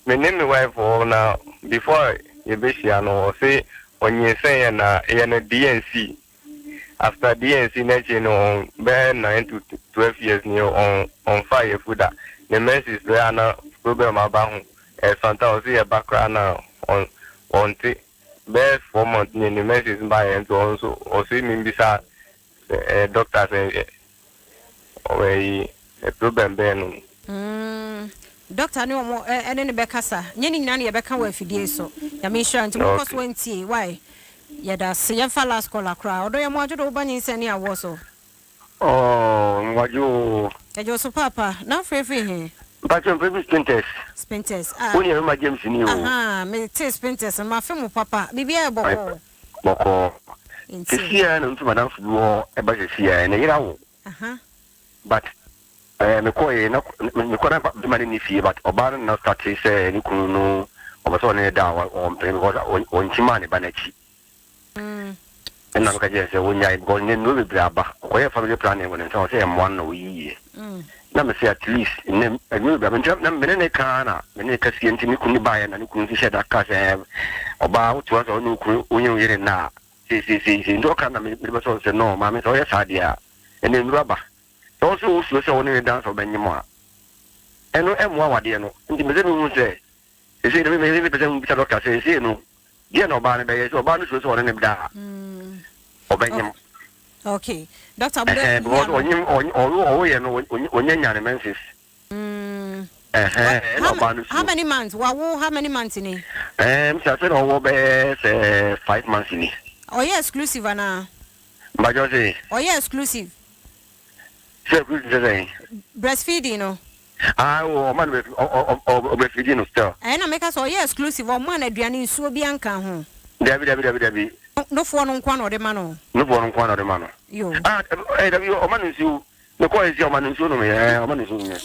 me ne me wife wɔ hɔ na before yɛbɛhyia no ɔse ɔnyinsɛn yɛ na yɛ no DNC. After DNC no akyi no ɔn bɛyɛ 9 to 12 years ni ɔn ɔnfaa yɛfu da. Ne menses berɛ a na problem aba ho. Sometimes ɔse yɛba koraa na ɔn ɔnte. Bɛyɛ 4 months nie ne menses baeɛ nti ɔno nso ɔse membisa sɛ doctor sɛ ɔyi problem bɛn no. Doctor ne ɔmo ɛne no bɛkasa. Nyɛ ne nyinaa na yɛbɛka wɔ afidie so. Nyame nhyira nti monkɔ so ntie wai. Yɛda ase. Yɛmfa last caller koraa. Ɔdɔ yɛ mo adwo de wo ba nyinsɛn ne awoɔ so. Oh, mwadwo o. Yɛgye wo so paapa. Na wofrɛ firi he? Mpakyɛ mfrɛ fi Spintex. Spintex ah. Wo nua bɛma James ni o. Ahaa, me tee Spintex no, mafe mo papa. Biribiara yɛ bɔkɔɔ. Bɔkɔɔ. Nti. Sɛsi ara na mefi madamfo bi hɔ ɛba sɛsi ara, ne yere awo. Aha. But eh, me kɔɔ yɛ na me kɔ na bɛma no nni fie but ɔbaa no na starte sɛ ne kunu no ɔpɛ sɛ ɔne no da a ɔmpene because ɔnkyi maa ne ba no akyi. Ɛna meka kyerɛ sɛ wɔnyae because nnɛ nnuro bebree aba. Ɔkɔyɛɛ family planning wɔ ne nsa ɔsɛ ɛmmoa no na ɔyiiɛ. Na mese at least nnɛ nnuro bebree aba nti na me ne ne kaa na me ne ne ka sie nti ne kunu baeɛ na ne kunu nso hyɛ da kaa sɛ ɔbaa wote hɔ sɛ ɔne wo kunu wonyɛ wo yere nna a seeseeseesei nti ɔka na mede bɛsɔ sɛ no maame sɛ ɔyɛ saa deɛ a ɛnɛ nnuro aba sɛ wo nso wosuro sɛ wo ne ne da sɛ ɔbɛnyem a ɛno ɛmmoa awadeɛ no nti mepɛ sɛ mehu sɛ Seesei no, me mepɛ sɛ mebisa dɔkta sɛ, seesei no, deɛ na ɔbaa no bɛyɛ? Sɛ ɔbaa no suro sɛ ɔne no da a, ɔbɛnyem. Okay. Dɔkta, mo bɛ. Because ɔnyem, ɔwo ɔwo yɛ no, ɔnya nya ne menses. Ɛhɛn, ɛna ɔbaa no suro. How many months? Wawo how many months ni? Ɛɛ, msa sɛ na ɔwɔ bɛyɛ sɛ 5 months ni. Ɔyɛ exclusive anaa? Mbajɔ se. Ɔyɛ exclusive. Sɛ exclusive sɛ sɛn? Breastfeeding no. Ah, oh, ɔma no breastfeeding no still. Ɛna meka sɛ ɔyɛ exclusive, ɔma no aduane nsuo bi anka ho. Dabi, dabi, dabi, dabi. Nofoɔ no nko na ɔde ma no. Nofoɔ no nko na ɔde ma no. Yo. Ah, eh, dabi, ɔma no nsuo. Mekɔ esi ɔma no nsuo nom yɛ, ɔma no nsuo nom yɛ.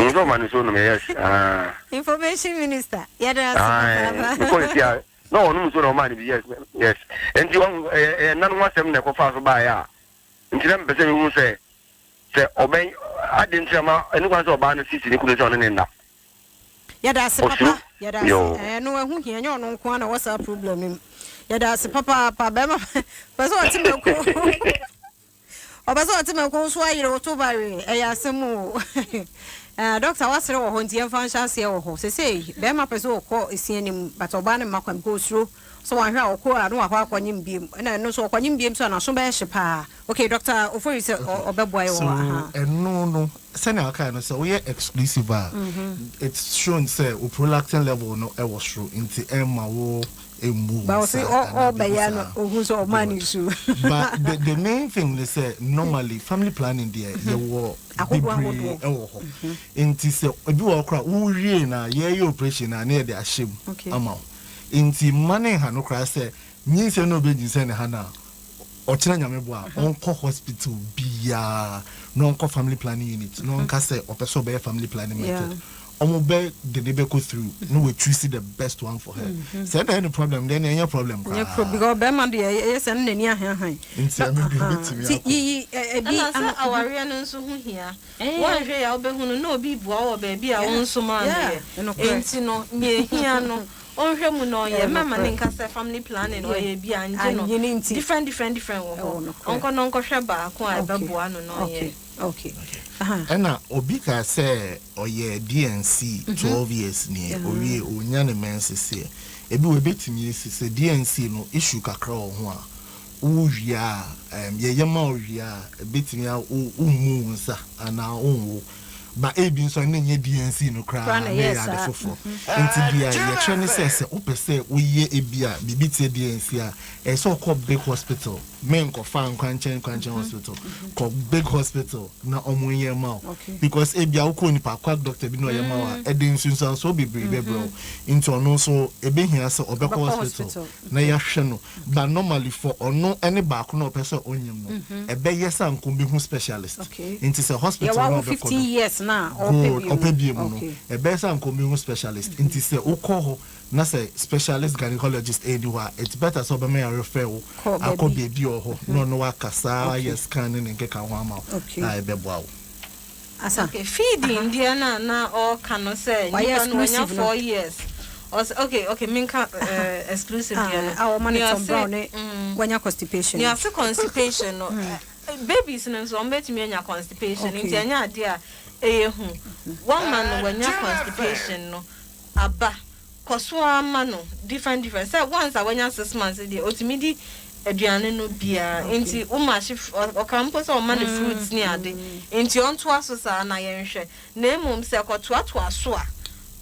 Nso ɔma no nsuo nom yɛ, yes. Ah. Information minister, yɛde ase Ah, mekɔ esi a, na ɔnom nsuo na ɔma no bi, yes. Nti ɔn ɛyɛ ɛyɛ nna no ho asɛm na ɛkɔfa so baeɛ a, nti na mepɛ sɛ mehu sɛ. Sɛ ɔbɛn adɛn nti na ma ɛni kwan sɛ ɔbaa no sisi ne kunu sɛ ɔne ne nna? Yɛda ase Osuro. papa yɛda ase Yoo. ɛɛ no ɛho hia ɛnyɛ ɔno nko ara na ɛwɔ saa problem no mu yɛda ase papaapa bɛrima pɛ sɛ ɔte mako ɔpɛ sɛ ɔte mako nso ayere wo to bare ɛyɛ asɛm o ɛɛ doctor wasere wɔ hɔ nti yɛmfa nhyɛ aseɛ wɔ hɔ sesei bɛrima pɛ sɛ ɔkɔ esia anim but ɔbaa no mma kwan because osuro sɛ wanhwɛ a ɔkɔ a na wakɔ akɔnyem biem ɛna ɛno nso ɔkɔnyem biem nso a n'aso bɛyɛ hye paa okay doctor Ofori sɛ ɔbɛboa yɛ wɔ So aha. ɛno no sɛnea ɔkae no sɛ woyɛ exclusive a it's shown sɛ wo prolactin level no ɛwɔ soro nti ɛmma wo mmu wo Ba ɔse nsa anaa biribi ɔbɛyɛ no saa. ohu sɛ ɔmaa ne Good. nsuo. But the main thing ne sɛ normally family planning deɛ yɛwɔ Ahodoɔ bebree ahodoɔ. ɛwɔ hɔ nti sɛ ebi wɔ hɔ koraa wowie na yɛyɛ operation na ne yɛde ahyɛ mu ama wo nti mma ne nha no koraa sɛ nyinsɛn na ɔbɛnyinsɛn ne ha no a ɔkyerɛ Nyame boa a ɔnkɔ hospital biaa na ɔnkɔ family planning unit na ɔnka sɛ ɔpɛ sɛ ɔbɛyɛ family planning method ɔmo bɛ de ne bɛkɔ through na wa choose the best one for her. Sɛ ɛna ɛyɛ ne problem deɛ ɛna ɛnyɛ problem Nyɛ pro koraa. because bɛrima deɛ ɛyɛ sɛ ne n'ani ahanhan. Nti ɛno deɛ ɔbɛtumi Nti akɔ. yiyi ebi Ɛna sɛ ano. awareɛ no nso ho hia. Woanhwɛ yɛ a wobɛhu no na obi boa wo wɔ baabi a wo nso Yeah, maneɛ. ɛnokorɛ. Enti no, nea ehia no, ɔnhwɛ mu na ɔnyɛ. Mɛma ne Ɛnokorɛ. nka sɛ family planning ɔyɛ bi a ngye no. Annye ne nti. Different different different wɔ Ɛwɔ hɔ. nokorɛ. Ɔnkɔ na ɔnkɔhwɛ baako a ɛbɛboa no na ɔnyɛ. Okay. Aha. Ɛna obi ka sɛ ɔyɛ D&C 12 years nie owie onya ne menses yɛ ebi wɔ ebetumi esi sɛ D&C no issue kakra wɔ ho a wowie a yɛyɛ ma wowie a ebetumi a wo wommu wo nsa anaa wonwo ba ebi nso ɛne nyɛ D&C no Koraa koraa na na ɛyɛ ɛyɛ ade saa. foforɔ nti deɛ yɛkyerɛ ne sɛ wopɛ sɛ woyɛ ebi a biribi te D&C a ɛyɛ sɛ ɔkɔ big hospital, menkɔfa nkwankyɛn hospital, kɔ big hospital na ɔmo nyɛ ma wo because ebi a wokɔ nipa quack doctor bi na ɔyɛ ma wo a ɛde nsunsuansoɔ bebree bɛbrɛ wo nti ɔno nso ebehia sɛ ɔbɛkɔ Ɔbɛkɔ hospital hospital. na yɛahwɛ no. But normally for ɔno ɛne baako na ɔpɛ sɛ ɔnyim no ɛbɛyɛ sɛ anko bi hu specialist nti sɛ hospital Yɛwɔ na awo ɔbɛkɔ 15 no years na ɔpɛ good bi ɔpɛ bie mu no ɛbɛyɛ sɛ anko bi hu specialist nti sɛ wokɔ hɔ na sɛ specialist gynecologist ɛni hɔ a, it's better sɛ ɔbɛma yɛ refer wo Kɔ akɔ baabi. Baabi wɔ hɔ na ɔno wakasa ayɛ scan ne ne nkeka ho ama wo a ɛbɛboa wo. Asa. Okay, feeding deɛ na ɔka no sɛ Wayɛ nipa no wanya exclusive no. 4 years. Ɔsɛ okay, minka exclusive deɛ no. A wɔma no Nea Tom ɔse- Brown ne wanya constipation. Nea ɔse constipation no, babies no nso wɔn bɛtumi anya constipation nti ɛnyɛ adeɛ a ɛyɛ hu. Wɔma no wanya constipation no aba kɔ so ama no different different sɛ once a wanya 6 months deɛ otumi di aduane no biara nti woma ahye ɔka mpo sɛ ɔma no fruits ne ade nti ɔntoa so saa na yɛnhwɛ na emom sɛ kɔtoatoa so a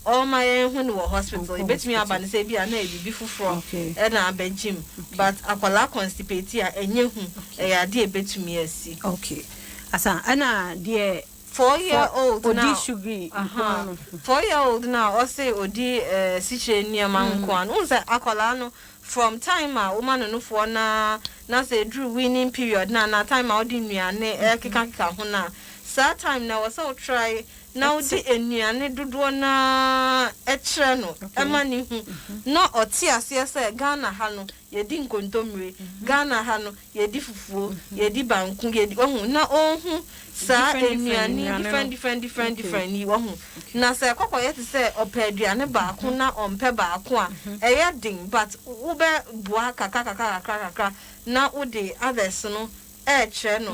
ɔma yɛn hu no wɔ hospital Ɔnkɔ ebetumi aba hospital. no sɛ ebi a na yɛ biribi foforɔ ɛna abɛgyim but akwadaa constipate a ɛnyɛ hu, ɛyɛ ade a ebetumi asi. Okay. Asa ɛna deɛ 4 year old odi now sugary Aha. nko no. 4 year old na ɔse odi sikyire nneɛma nko ano n sɛ akwadaa no from time a woma no nofoɔ na sɛ eduru weaning period na time a wode nnuane ɛkekakeka ho na saa time na wɔ sɛ wo try na wode nnuane dodoɔ naa ɛkyerɛ no ɛma ne hu na ɔte aseɛ sɛ Ghana ha no yɛdi nkontommire, Ghana ha no yɛdi fufuo, yɛdi banku, yɛdi ɔhu na ɔnhu saa Different, different nnuane nnuane different no. Different different different yi wɔhu na sɛ kɔkɔyɛ te sɛ ɔpɛ aduane baako na ɔmpɛ baako a ɛyɛ den but wobɛboa kakra kakra kakra kakra na wode others no ɛɛkyerɛ no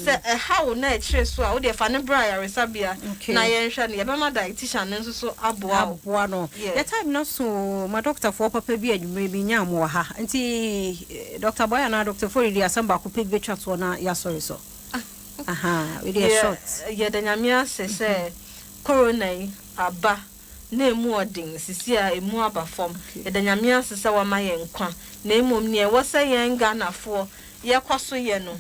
sɛ ɛha wo na ɛkyerɛ so a wode fa ne bra ayaresabea na yɛnhwɛ no yɛbɛma dietitian no nso so aboa wo. Aboa no. Yes. Yɛ time no so ma dɔktafoɔ papa bi adwummerɛ bi nya mo wɔ ha nti Dr. Boy anaa Dr. Fori de asɛm baako pɛ bi bɛtwa toɔ na yɛasɔre so aha wede yɛ short. Yɛda Nyame ase sɛ corona yi aba na emu ɔden sisi a emu aba fam. Yɛda Nyame ase sɛ wama yɛn nkwa na emom nea ɛwɔ sɛ yɛn Ghanafoɔ yɛkɔ so yɛ no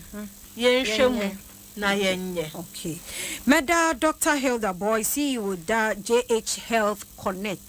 yɛnhwɛ mu Yɛnyɛ. Na yɛnyɛ. Okay. Meda Dr. Hilda Boy, CEO da JH Health Connect.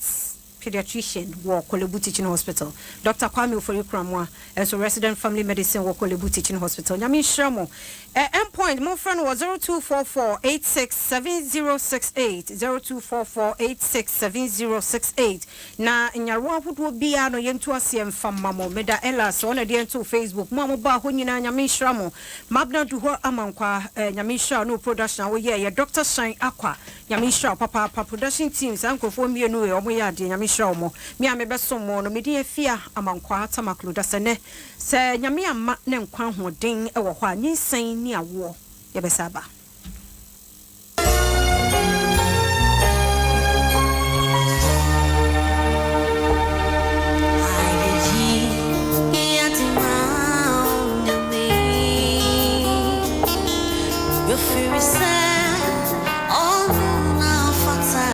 Pediatrician wɔ Korle-Bu Teaching Hospital, Dɔkta Kwame Ofori Koramoah nso Resident Family Medicine wɔ Korle-Bu Teaching Hospital. Nyame nhyira mo. Ɛ Endpoint, momfrɛ no wɔ 0244 86 7068, 0244 86 7068, na nyarewa ahodoɔ biara no yɛntu aseɛ mfa mma mo. Meda Ella ase, ɔna ɛde yɛn too Facebook. Mo a mobaa hɔ nyinaa, Nyame nhyira mo. Mabena Duhɔ Amankwaa, eh, Nyame nhyira wo ne wo production a woyɛeɛ. Dɔkta Shine Akwa, Nyame nhyira wo papaapa production team saa nkurɔfoɔ mmienu wei ɔmo yɛ adeɛ Nyame nhyira ɔmo me a me bɛ som mo no me din Afia Amankwaa Tamaklo Dasɛnɛ sɛ Nyame amma ne nkwa ahoɔden wɔ hɔ a nyinsɛn ne awoɔ yɛbɛsa aba.